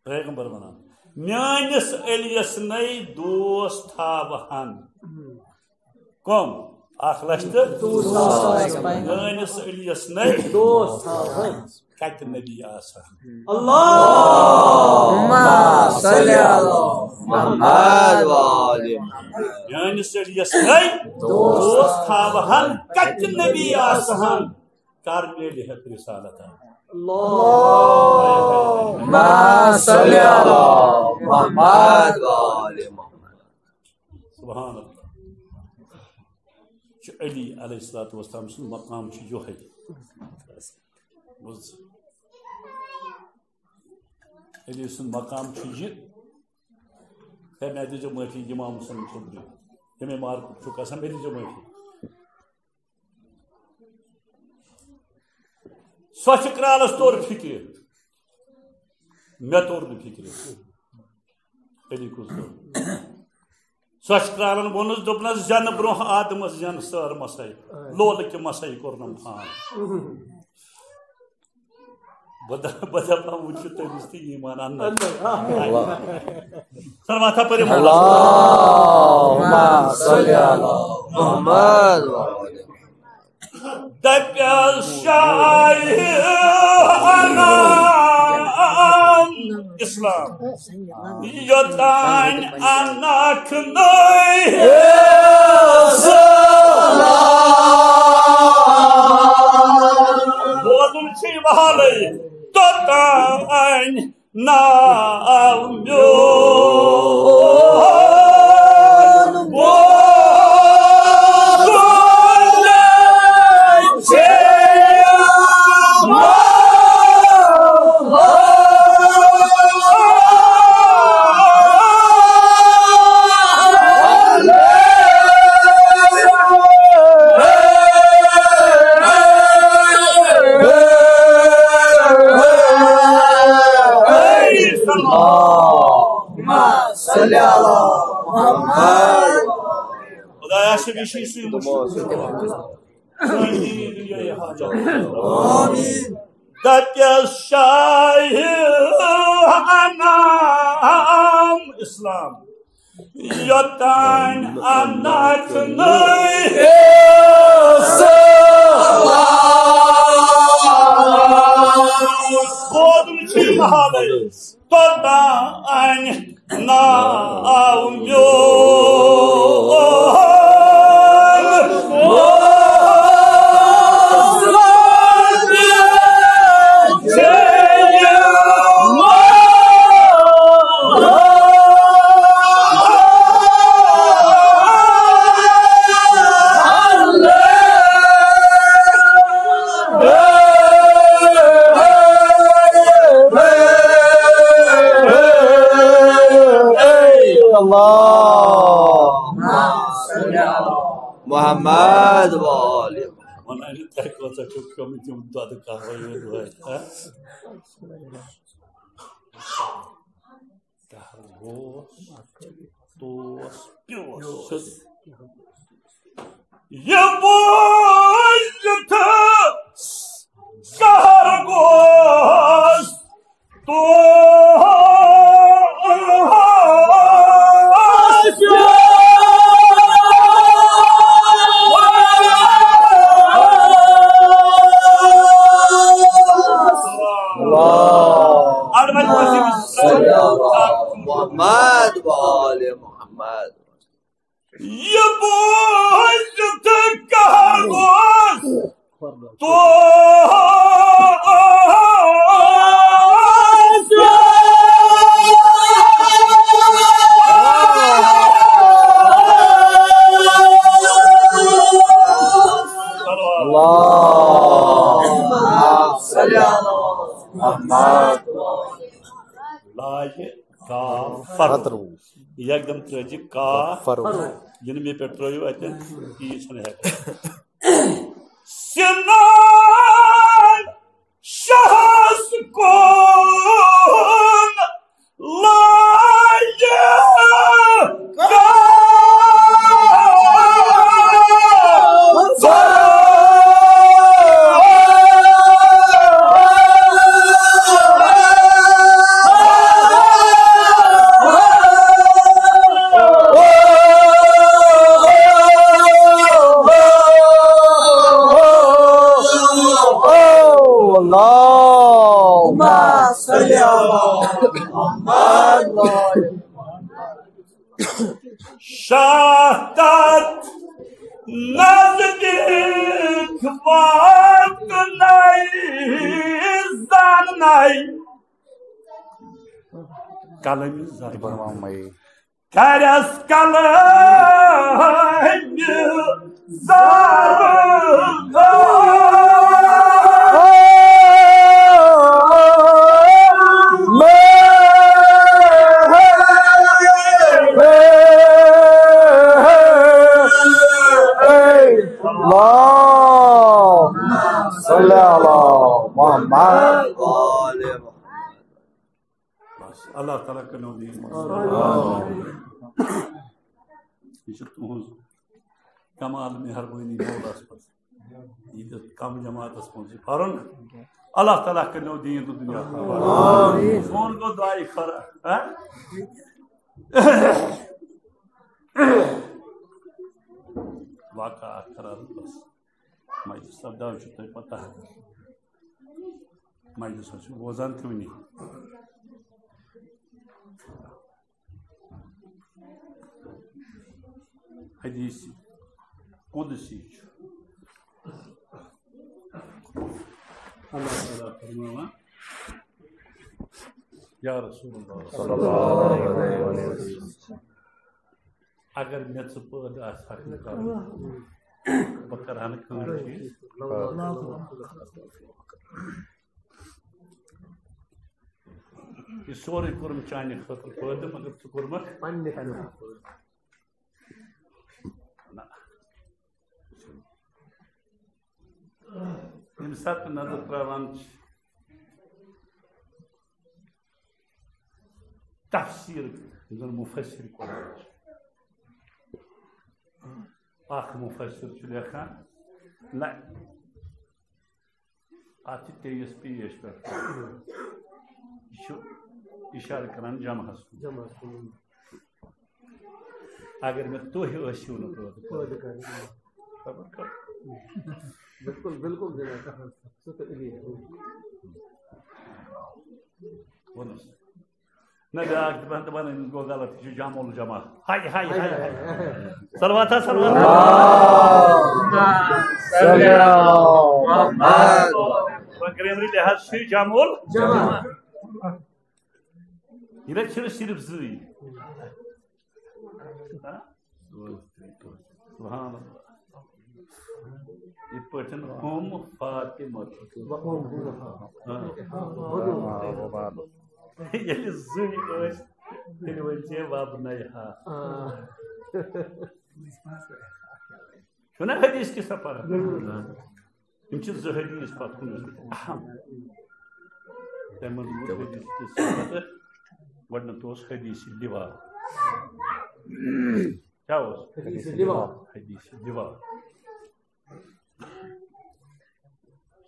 پیغمبر ونان، میٲنِس علیس نے دوست تھاوہن۔ کم؟ اکھ لچھ تہٕ میٲنِس علیس نے دوست تھاوہن۔ کتہِ نبی آسہٕ ہن؟ اللهم صل على محمد وآل محمد۔ میٲنِس علیس نے دوست تھاوہن۔ کتہِ نبی آسہٕ ہن؟ کر میلہِ ہٮ۪تھ رسالت۔ اللهم صل على محمد وآل محمد۔ سبحان اللہ۔ چھُ علی علیہ الصلوۃ والسلام سُنٛد مقام چھُ یِہوٚے۔ بوٗز؟ علی سُنٛد مقام چھُ یہِ، ہے، مےٚ دیٖزیو معٲفی، امام حسین صٲب، ییٚمے مارکُک چھُکھ آسان، مےٚ دیٖزیو معٲفی۔ سۄ چھِ کرالس توٚر فِکرِ، مےٚ توٚر نہٕ فِکرِ۔ علی کُس توٚر؟ سۄ چھِ کرالن ووٚنُس، دوٚپنَس، زٮ۪نہٕ برونٛہہ آدمس زٮ۪ن سٲر مسے، لولہٕ کہِ مسے کوٚرنم فان۔ بہٕ دَ-، بہٕ دَپان، وٕچھِو تٔمِس تہِ ایٖمان اَننَے۔ اَننَے، آ۔ سر ماتھا پٔرِو۔ اللهم صل على محمد۔ دَپیٛاس شاہِ انام اسلام۔ یوٚتانۍ انکھ نٔے سلام۔ بوزُن چھُ یہِ وہلٕے، توٚتانۍ ناو میون بوزُن چھُ یہِ اللهم صل على محمد۔ خدایا، شبی شی سُے مُشکِل۔ سٲنۍ دین دُنیاہی حاجت۔ آمین۔ دَپیٛس شاہِ انام اسلام، یوٚتانۍ انکھ نٔے سلام۔ بوزُن چھُ محلٕے۔ توٚتام ناو میون اللهم صل على محمد وآل محمد۔ وَنان تۄہہِ کۭژاہ چھُو کھیوٚمُت یِم دۄدٕ قہوٕ یِم دۄد، ہا؟ قہوٕ گوس، توس، پیوس۔ یہِ بوٗزِتھ قہر گوس توس۔ اللہ۔ محمد وآل محمد۔ یہ بوزتھ کہر اوس تو اللہ۔ لاجہِ کاف۔ فترو۔ یکدم ترٲوزِ کاف۔ فرو۔ یہِ نہٕ مےٚ پٮ۪ٹھ ترٲیِو اَتٮ۪ن، یہِ چھُنہٕ ہٮ۪کان۔ سِنان شاہس کُن لایہِ اللهم صل على محمد۔ شاہ تتھ نزدیک واتنَے زاننَے۔ قلم زبان۔ کرس کلہٕ زارٕ۔ اللهم صل على محمد۔ بس، اللہ تعالیٰ کٔرِنو دین۔ یہِ چھِ تُہٕنٛز کمال مہربٲنی مولاہَس پٮ۪ٹھ۔ یہِ دیُت کم جماعتَس منٛز یہِ پَرُن۔ اللہ تعالیٰ کٔرِنو دین تہٕ دُنیا۔ سون گوٚو دعایہِ خٲر، ہا؟ واقعہ اکھ خراب بس۔ مجلس سپداو چھُ تۄہہِ پتہ۔ مجلس حظ چھُ بوزان تہِ وٕنی۔ حدیث قدسی چھُ۔ اللہ تعالیٰ فرماوان، یا رسول اللہ صلی اللہ علیہ وسلم، اگر مےٚ ژٕ پٲدٕ آسہٕ ہَکھ نہٕ کَرُن، بہٕ کَرٕ ہا نہٕ کٕہٕنۍ چیٖز۔ یہِ سورُے کوٚرُم چانہِ خٲطرٕ پٲدٕ، مگر ژٕ کوٚرمَکھ پننہِ خٲطرٕ۔ نہ۔ ییٚمہِ ساتہٕ نظر ترٛاوان چھِ تفسیٖر، یُس زَن مُفسِر قرآن چھُ، اکھ مُفسِر چھُ لیکھان، نہ، اَتھ چھِ تیٚیِس پیش پٮ۪ٹھ۔ یہِ چھُ اِشارٕ کران جمعس کُن۔ جمعس کُن۔ اگر مےٚ تُہۍ ٲسِو نہٕ پٲدٕ پٲدٕ کران۔ خبر کر۔ بِلکُل، بِلکُل جناب۔ سُہ تہٕ علی۔ ووٚنُس۔ نہ، بیٛاکھ دَپان، دَپان، أمِس گوٚو غلط، یہِ چھُ جمع الجمع۔ ہاے، ہاے، ہاے، ہاے۔ صلوات ہا، صلوات ہا۔ اللهم صل على محمد۔ وۄنۍ گرٛیمرٕ لحاظ چھُ یہِ جمع الجمع۔ یہِ نہ چھُنہٕ صرف زٕے۔ ہاں؟ سبحان اللہ۔ یِتھ پٲٹھۍ ہُم فاطمہ۔ ہاں۔ ییٚلہِ زٕے ٲسۍ، تیٚلہِ ؤنۍ زِ وَبنَیہا۔ چھُنہ حدیث کہِ سفر؟ یِم چھِ زٕ حدیث پَتہٕ کُنُے زوٚن اہم۔ تَمہِ منٛز ووت حدیث کہِ سفر۔ گۄڈٕنیُک اوس حدیث لِوا۔ کیٛاہ اوس؟ حدیث لِوا۔ حدیث لِوا۔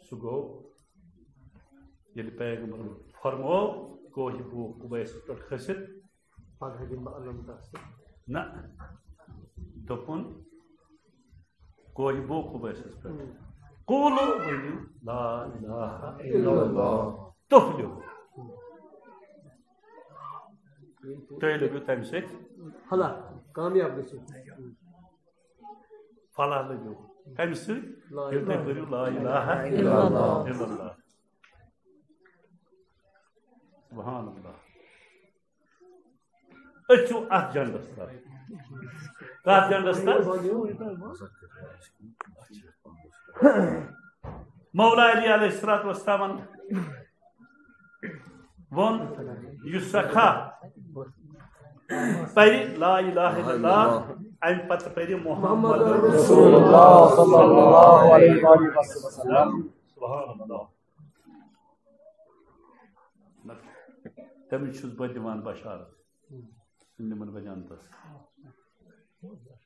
سُہ گوٚو، ییٚلہِ پیغمبرن فرموو، کوہِ بو قُبیسَس پٮ۪ٹھ کھٔسِتھ۔ پگاہ دِمہٕ بہٕ علم تَس تہٕ۔ نہ، دوٚپُن، کوہِ بو قُبیسَس پٮ۪ٹھ۔ ہُم۔ قولوا، ؤنِو، لا الہ الا اللہ۔ تُفلحوا۔ تُہۍ لٔگِو تَمہِ سۭتۍ۔ فلاح۔ کامیاب گٔژھِو۔ فلاح لٔبِو۔ کَمہِ سۭتۍ؟ لا ییٚلہِ تُہۍ الہ پٔرِو لا الہ الا اللہ۔ سبحان اللہ۔ أسۍ چھِو اَتھ جنڈَس تَل۔ کَتھ جنڈَس تَل؟ مولا علی علیہ الصلوۃ والسلامن ووٚن، یُس سا کھاہ پَرِ لا الہ الا اللہ، اَمہِ پتہٕ پَرِ محمد رسول اللہ صلی اللہ علیہ وسلم۔ سبحان اللہ۔ تٔمِس چھُس بہٕ دِوان بشارت۔ سُہ نِمن بہٕ جنتس۔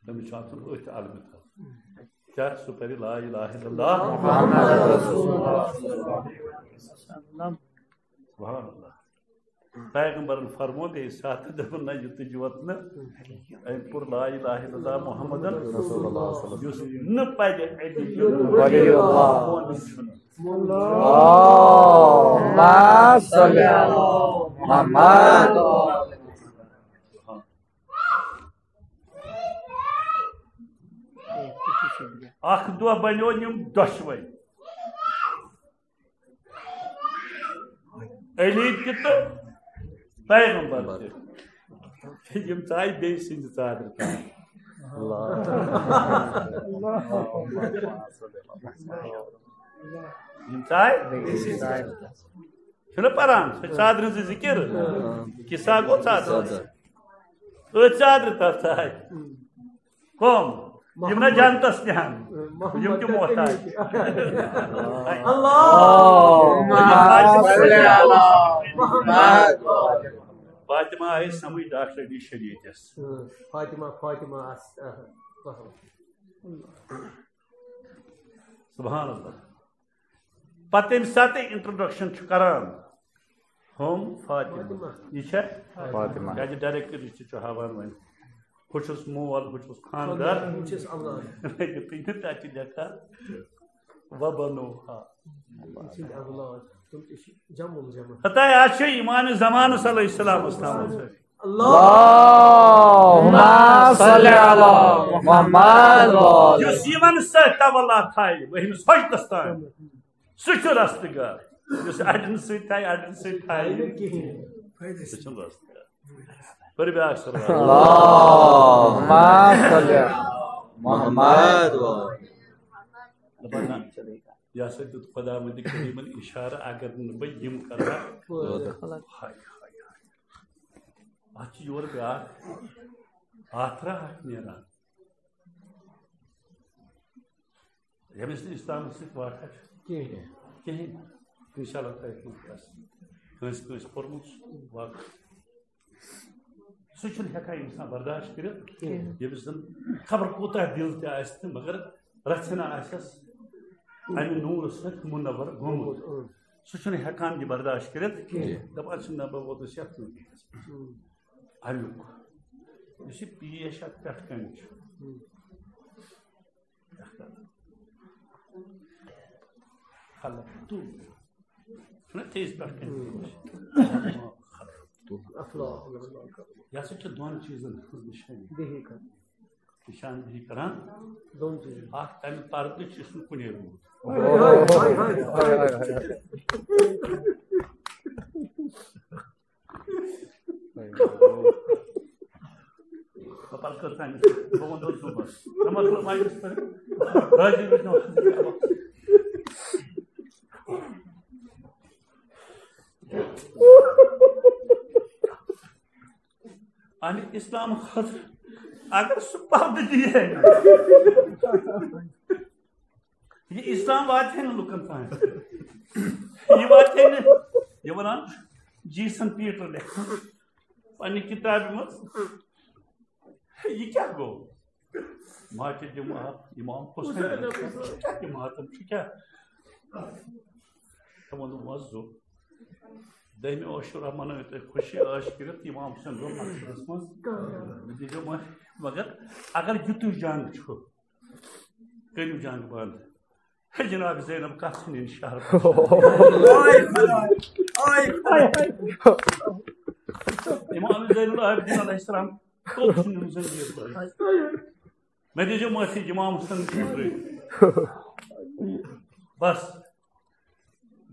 تٔمِس چھُ آسُن أتھۍ عالمہِ تل۔ کیٛاہ سُہ پرِ لا الہ الا اللہ؟ محمد رسول اللہ۔ سبحان اللہ۔ پیغمبرن فرمو بیٚیہِ ساتہٕ، دوٚپُن، نہ، یُتُے یوت نہٕ، أمۍ پوٚر لا الہ الا اللہ محمد رسول اللہ۔ یُس نہٕ پرِ، أمِس چھُنہٕ ولی اللہ۔ اللہم صل علی محمد۔ اکھ دۄہ بنیو یِم دۄشوے، علی تہِ تہٕ پیغمبر تہِ۔ یِم ژاے بیٚیہِ سٕنٛدِ ژادرِ تل۔ یِم ژاے بیٚیہِ سٕنٛدِ ژادرِ تل۔ چھُنہ پران، سُہ چھُ ژادرِ ہٕنٛز ذِکِر۔ کِسا گوٚو ژادرِ؟ أتھۍ ژادرِ تل ژاے۔ کم؟ یِم نہ جنتس نِہن۔ یِم تہِ محتاج۔ اللہم صل علی محمد۔ فاطمہ آیہِ سمجھ ڈاکٹر علی شریٖفس۔ فاطمہ، فاطمہ آس-، آ، سبحان اللہ۔ پتہٕ ییٚمہِ ساتہٕ introduction چھُ کران، ہم فاطمہ۔ فاطمہ۔ یہِ چھےٚ فاطمہ۔ کیازِ directly چھُ ہاوان وۄنۍ، ہُہ چھُس مول، ہُہ چھُس خانٛدار۔ ہُہ چھُس اولاد۔ لیکن تُہۍ چھِو تَتہِ چھِ لیکھان، وبنوہا۔ تِم چھِ اولاد، تِم تہِ چھِ جمع جمع۔ ہتا آز چھُ امام زمانس علیہ السلامس تام۔ اللہم صل علی محمد۔ یُس یِمن سۭتۍ تولا تھایہِ، بہٕ أمِس خۄش گژھان۔ سُہ چھُ رستہٕ گار۔ یُس اَڑٮ۪ن سۭتۍ تھایہِ، اَڑٮ۪ن سۭتۍ تھایہِ نہٕ کِہیٖنۍ۔ سُہ چھُنہٕ رستہٕ گار۔ پٔرِو بیٛاکھ سورہ۔ اللہم صل علی محمد۔ دَپان نہ، یہِ ہسا دیُت خۄداوندِ کریٖمن اِشارٕ، اگر نہٕ بہٕ یِم کرٕ ہا۔ ہاے، ہاے، ہاے۔ اَتھ چھِ یورٕ بیٛاکھ آتھرا اکھ نیران۔ ییٚمِس نہٕ اِسلامَس سۭتۍ واٹھا چھُ کِہیٖنۍ۔ کِہیٖنۍ۔ اِنشاء اللہ تۄہہِ کُن کَس-، کٲنٛسہِ کٲنٛسہِ پوٚرمُت چھُ واقعہٕ۔ سُہ چھُنہٕ ہٮ۪کان اِنسان برداشت کٔرِتھ کِہیٖنۍ۔ ییٚمِس زَن خبر کوٗتاہ دِل تہِ آسہِ تہٕ مگر رَژھِ ہنا آسٮ۪س اَمہِ نوٗرٕ سۭتۍ مُنَوَر گوٚمُت۔ سُہ چھُنہٕ ہٮ۪کان یہِ برداشت کٔرِتھ کِہیٖنۍ۔ دَپان چھِ، نہ، بہٕ ووتُس یَتھ نٔتیٖجَس پٮ۪ٹھ۔ اَمیُک یُس یہِ پیش اَتھ پٮ۪ٹھ کَنہِ چھُ۔ خلق تو۔ چھُنہ تیز پٮ۪ٹھ کَنہِ۔ یہِ ہسا چھِ دۄن چیٖزن ہٕنٛز نِشٲنی۔ نِشاندہی کران۔ دۄن چیٖزن۔ اکھ تَمہِ پردٕ چھُ، یُس نہٕ کُنے روٗد۔ بہٕ پَرٕ کٔژ تام، بہٕ وَنہٕ تۄہہِ صُبحَس۔ نماز پَرٕ مَجلِس پَرٕ۔ حٲضِر روزِ نہٕ۔ اَمہِ اِسلام خٲطرٕ اگر سُہ پَردٕ دِیہِ ہے نہٕ، یہِ اِسلام واتہِ ہے نہٕ لُکَن تام۔ یہِ واتہِ ہے نہٕ، یہِ وَنان جیسن پیٹر لیکھان پننہِ کِتابہِ منٛز، یہِ کیٛاہ گوٚو؟ ماجہِ دِمہٕ ہا اِمام حُسین، یہِ کیٛاہ، یہِ ماتم چھُ کیٛاہ؟ تِمو دوٚپ، وۄنۍ زُو۔ دٔہمہِ عاشورہ منٲوِو تُہۍ خوشی عٲش کٔرِتھ، اِمام حُسین گوٚو مقصدس منٛز۔ مےٚ دیٖزیو وۄنۍ، مگر اگر یُتُے جنگ چھُ، کٔرِو جنگ بنٛد۔ ہے جناب زینب کتھ ژھٕنِن شہر پتہٕ؟ امام زین العابدین علیہ السلام کوٚت چھُ نیُن زٔمیٖن تۄہہِ؟ مےٚ دیٖزیو معٲفی، امام حسن چھُ ترٛٲوِتھ۔ بس۔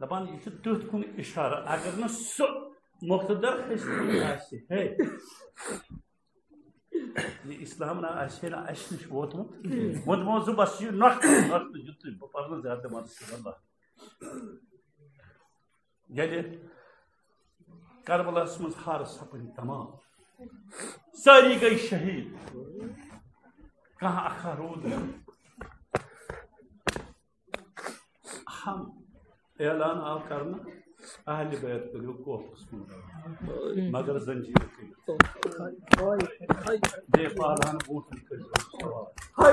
دپان، یہِ چھُ تیُتھ کُن اِشارٕ، اگر نہٕ سُہ مقتدر حسن آسہِ ہے، یہِ اسلام نہ آسہِ ہے نہٕ اَسہِ نِش ووتمُت۔ وۄنۍ دِمو زٕ بس یہِ نۄقطہٕ، نۄقطہٕ یُتُے، بہٕ پرٕ نہٕ زیادٕ، دپان، سبحان اللہ۔ ییٚلہِ کربلاہس منٛز ہار سپٕدۍ تمام، سٲری گٔے شہیٖد، کانٛہہ اکھا روٗد نہٕ۔ اہم اعلان آو کرنہٕ، اہل بیت کٔرِو کوفس منٛز، مگر زنجیٖر کٔرِو۔ بے پالان بوٗٹن کٔرِو سوار۔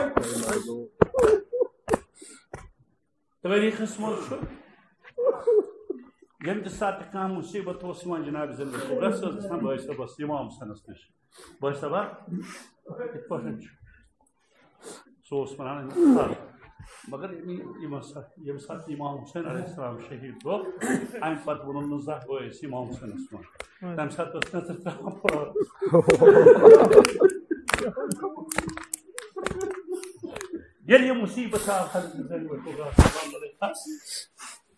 تٲریٖخس منٛز چھُ، ییٚمہِ تہِ ساتہٕ کانٛہہ مُصیٖبت اوس یِوان جناب زندگی صٲبس، ٲس گژھان بٲے صٲبس، امام حسنس نِش۔ بٲے صٲبا، یِتھ پٲٹھۍ چھُ۔ سُہ اوس وَنان، أمِس کر۔ مگر ییٚمہِ، ییٚمہِ سا-، ییٚمہِ ساتہٕ امام حسین علیہ السلام شہیٖد گوٚو، اَمہِ پتہٕ ووٚنُن نہٕ زانٛہہ بٲیِس امام حسینس منٛز۔ تَمہِ ساتہٕ ٲس نظر ترٛاوان پرٛارَس۔ ییٚلہِ یہِ مُصیٖبت آو حضرت زینب الکبریٰ صلی اللہ علیہ وسلم،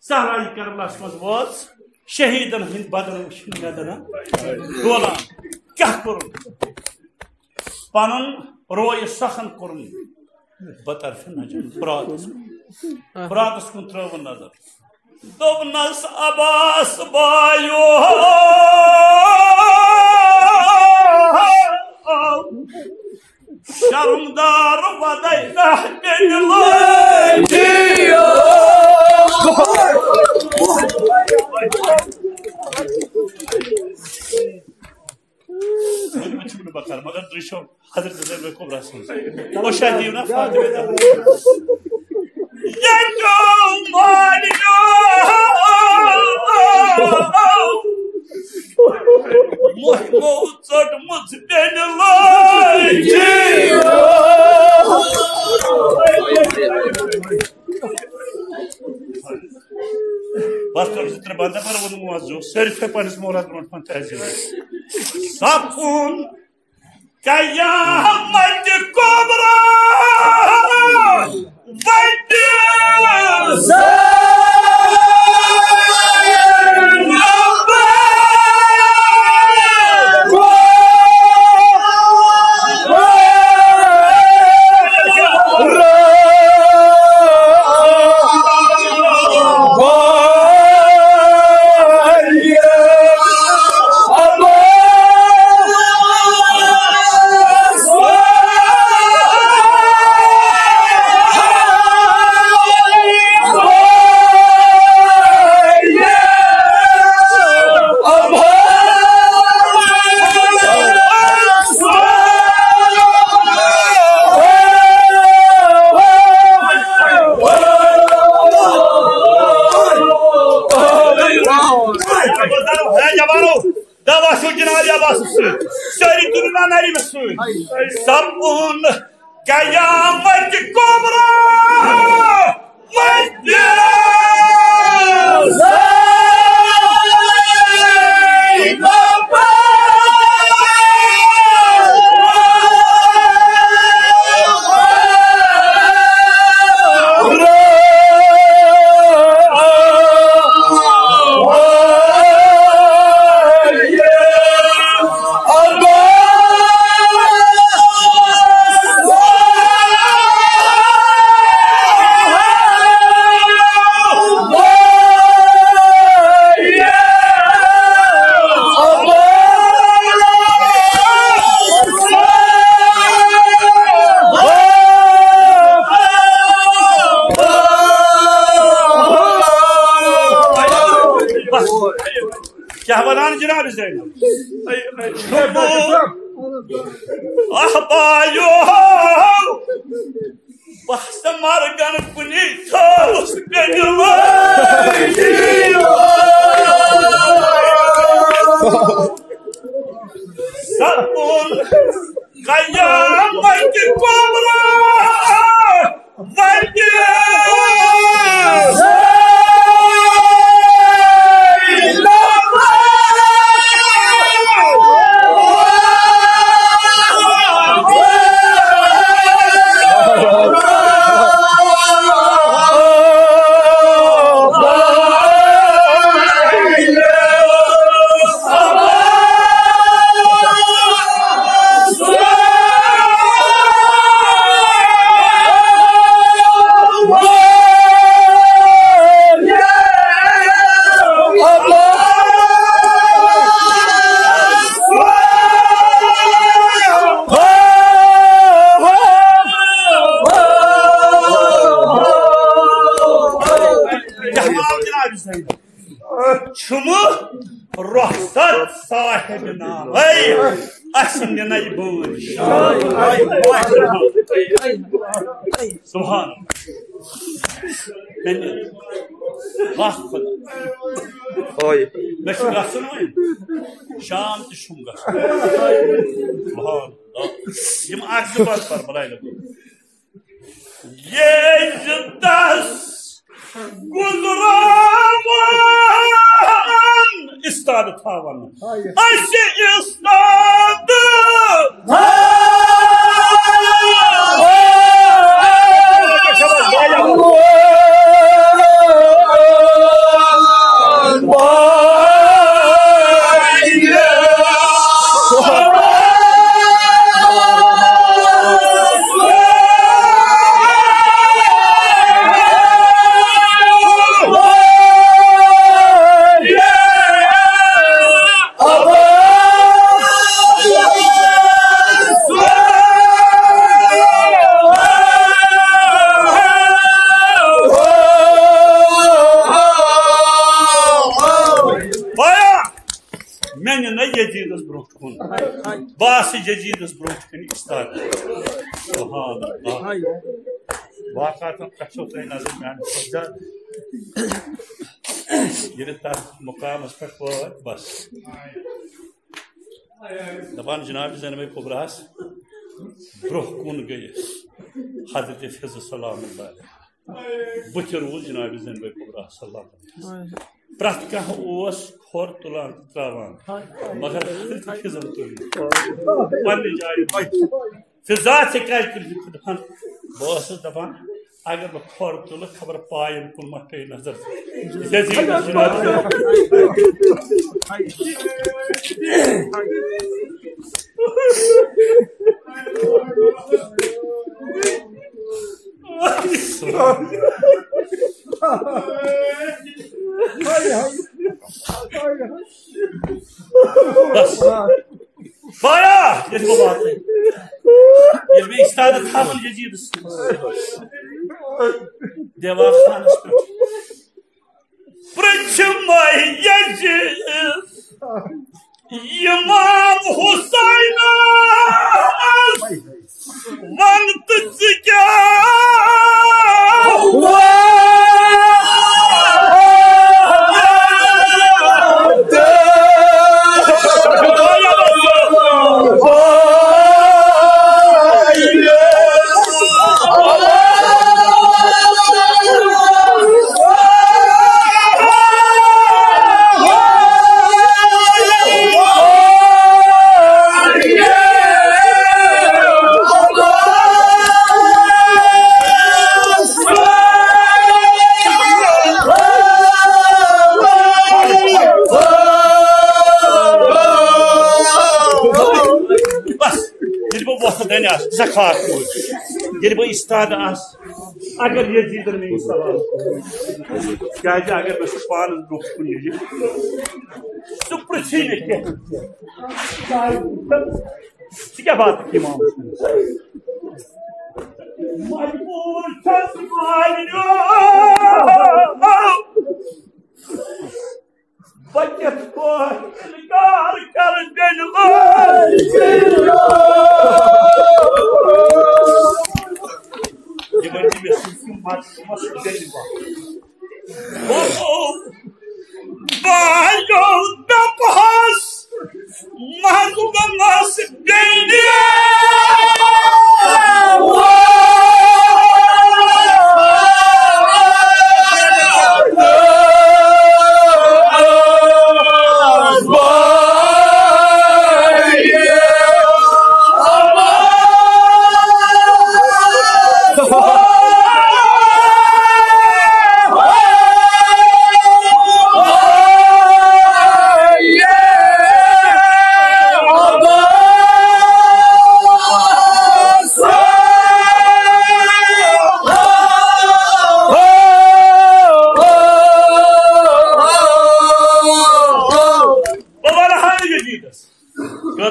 صحرایہِ کربلاہس منٛز وٲژ، شہیٖدن ہٕنٛدۍ بدن وٕچھِتھ مےٚ دَنَن ڈولان۔ کیٛاہ کوٚرُن؟ پنُن رویہِ سخن کوٚرُن بطرفِ نجف، فراتس کُن۔ فراتس کُن ترٲوٕن نظر۔ دوٚپنَس، عباس بایو، شرمدار ودے نہ بیٚنہِ لٲجِو۔ وۄنۍ وٕچھِو نہٕ بہٕ کرٕ، مگر تُہۍ چھِو حضرت زینب کبریٰ سٕنٛز۔ او شاہ دِیِو نا فاطمہ۔ یَتیوٗ مالیو مُہمو ژٔٹمٕژ بیٚنہِ لٲج۔ بس کر زٕ ترٛےٚ بندٕ، مگر ووٚنُم وۄنۍ زیوٗ، سٲری تھٲے پننِس مولس برونٛٹھ کُن تعزیٖم۔ سپُن قیامت کبریٰ وَتہِ زینب۔ ہے جوانو، دوا چھُ جناب عباسس سۭتۍ۔ سٲری تُلِو نا نریمس سۭتۍ۔ سپُن قیامت کبریٰ وَتہِ زینب۔ کیٛاہ وَنان جناب زینب؟ اَہ بایو، بہٕ ہسا مرگن کُنی تھٲوٕس بیٚنہِ لٲجِتھ۔ سپُن قیامت کبریٰ وَتہِ زینب۔ چھُمہٕ رۄخصت صاحب نامے اَسہِ نِنَے بٲنۍ۔ سبحان اللہ۔ مےٚ نِن۔ واہ خۄدا۔ اوے۔ مےٚ چھُ گژھُن وۄنۍ۔ شام تہِ چھُم گژھُن۔ سبحان اللہ۔ یِم اَکھ زٕ بَتہٕ پَر بَلاے لَگو۔ ییٚلہِ دَس گُزراوان استاد تھاوان۔ اَسہِ استاد تھاوان۔ مےٚ نِنَے یزیٖدَس برونٛٹھ کُن۔ بہٕ آسہٕ یزیٖدَس برونٛٹھ کَنہِ استاد۔ سبحان اللہ۔ واقعاتَن پٮ۪ٹھ چھو تۄہہِ نظر میٛانہِ کھۄتہٕ زیادٕ۔ ییٚلہِ تَتھ مُقامَس پٮ۪ٹھ وٲتۍ، بَس۔ دَپان جناب زینب کبریٰ ہَس برونٛہہ کُن گٔیہِ حضرت فضل سلام اللہ علیہ۔ بہٕ تہِ روٗز جناب زینب کبریٰ صلی اللہ علیہ وسلم۔ پرٛٮ۪تھ کانٛہہ اوس کھۄر تُلان تہٕ ترٛاوان، مگر حضرت فضل تُل نہٕ۔ پننہِ جایہِ بَچہِ۔ فضا، ژےٚ کیٛازِ تُلۍ نہٕ؟ دَپان، بہٕ ٲسٕس دَپان، اگر بہٕ کھۄر تُلہٕ، خبر پایَن کُن ما پیٚیہِ نظر۔ یزیٖدَس جناب۔ بس۔ بایا، ییٚلہِ بہٕ واتہٕ، ییٚلہِ مےٚ استاد تھاوُن یزیٖدَس دیوان خانَس پٮ۪ٹھ۔ پرٛژھمَے یزیٖد امام حسینَس، وَن تہٕ ژٕ کیٛاہ بس، ییٚلہِ بہٕ وۄتھٕ دَنہِ آسہٕ، زکوٰۃ کوٗت؟ ییٚلہِ بہٕ استاد آسہٕ، اگر یزیٖدَن مےٚ یہِ سوال کوٚر، کیٛازِ اگر مےٚ سُہ پانَس برونٛہہ کُن ییٚلہِ، سُہ پرٛژھِ مےٚ کینٛہہ۔ ژٕ کیٛاہ بات امام؟ مجبوٗر چھَس مالیو۔ بہٕ کِتھ پٲٹھۍ اِنکار کَرٕ بیٚنہِ وٲلۍ؟ یہِ ؤنۍ تہِ مےٚ سۭتۍ، یِم مَس-، مَس بیٚنہِ وٲلۍ۔ بہٕ گوٚو بالیو دَپہَس، مَس گوٚمَس بیٚنہِ۔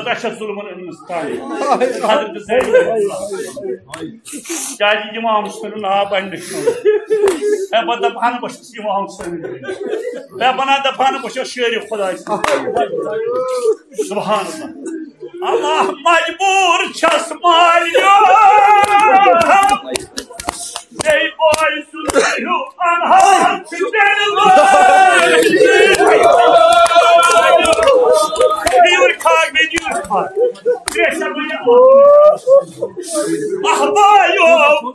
تۄہہِ چھےٚ ظُلمَن أنمٕژ تانۍ۔ حضرت زید علیہ السلام۔ کیٛازِ اِمام حُسینُن ناو بَنہِ نہٕ کھیوٚن۔ ہے، بہٕ دَپہٕ ہا نہٕ بہٕ چھُس اِمام حُسین۔ ہے، بہٕ نہ دَپہٕ ہا نہٕ بہٕ چھُس شیرِ خۄداے سُنٛد۔ سبحان اللہ۔ اللہ مجبوٗر چھَس مالیو۔ بیٚیہِ بوے سُنٛد ہیوٗ اَنہار چھُ تیٚلہِ وٲلۍ۔ بیٚیہِ کھاکھ، بیٚیہِ دیٖوٕز کھاکھ۔ ترٛےٚ شےٚ بجے۔ اَہبایو،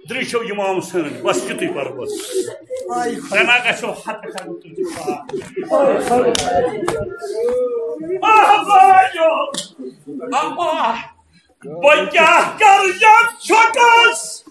درٛیشو اِمام حُسین، بس یُتُے پَرٕ بہٕ۔ ترٛےٚ نہ گژھو ہَتہٕ کَرُن تُہۍ تہِ پاک۔ اَہبایو، اَما بہٕ کیٛاہ کَرٕ یَتھ چھۄکَس؟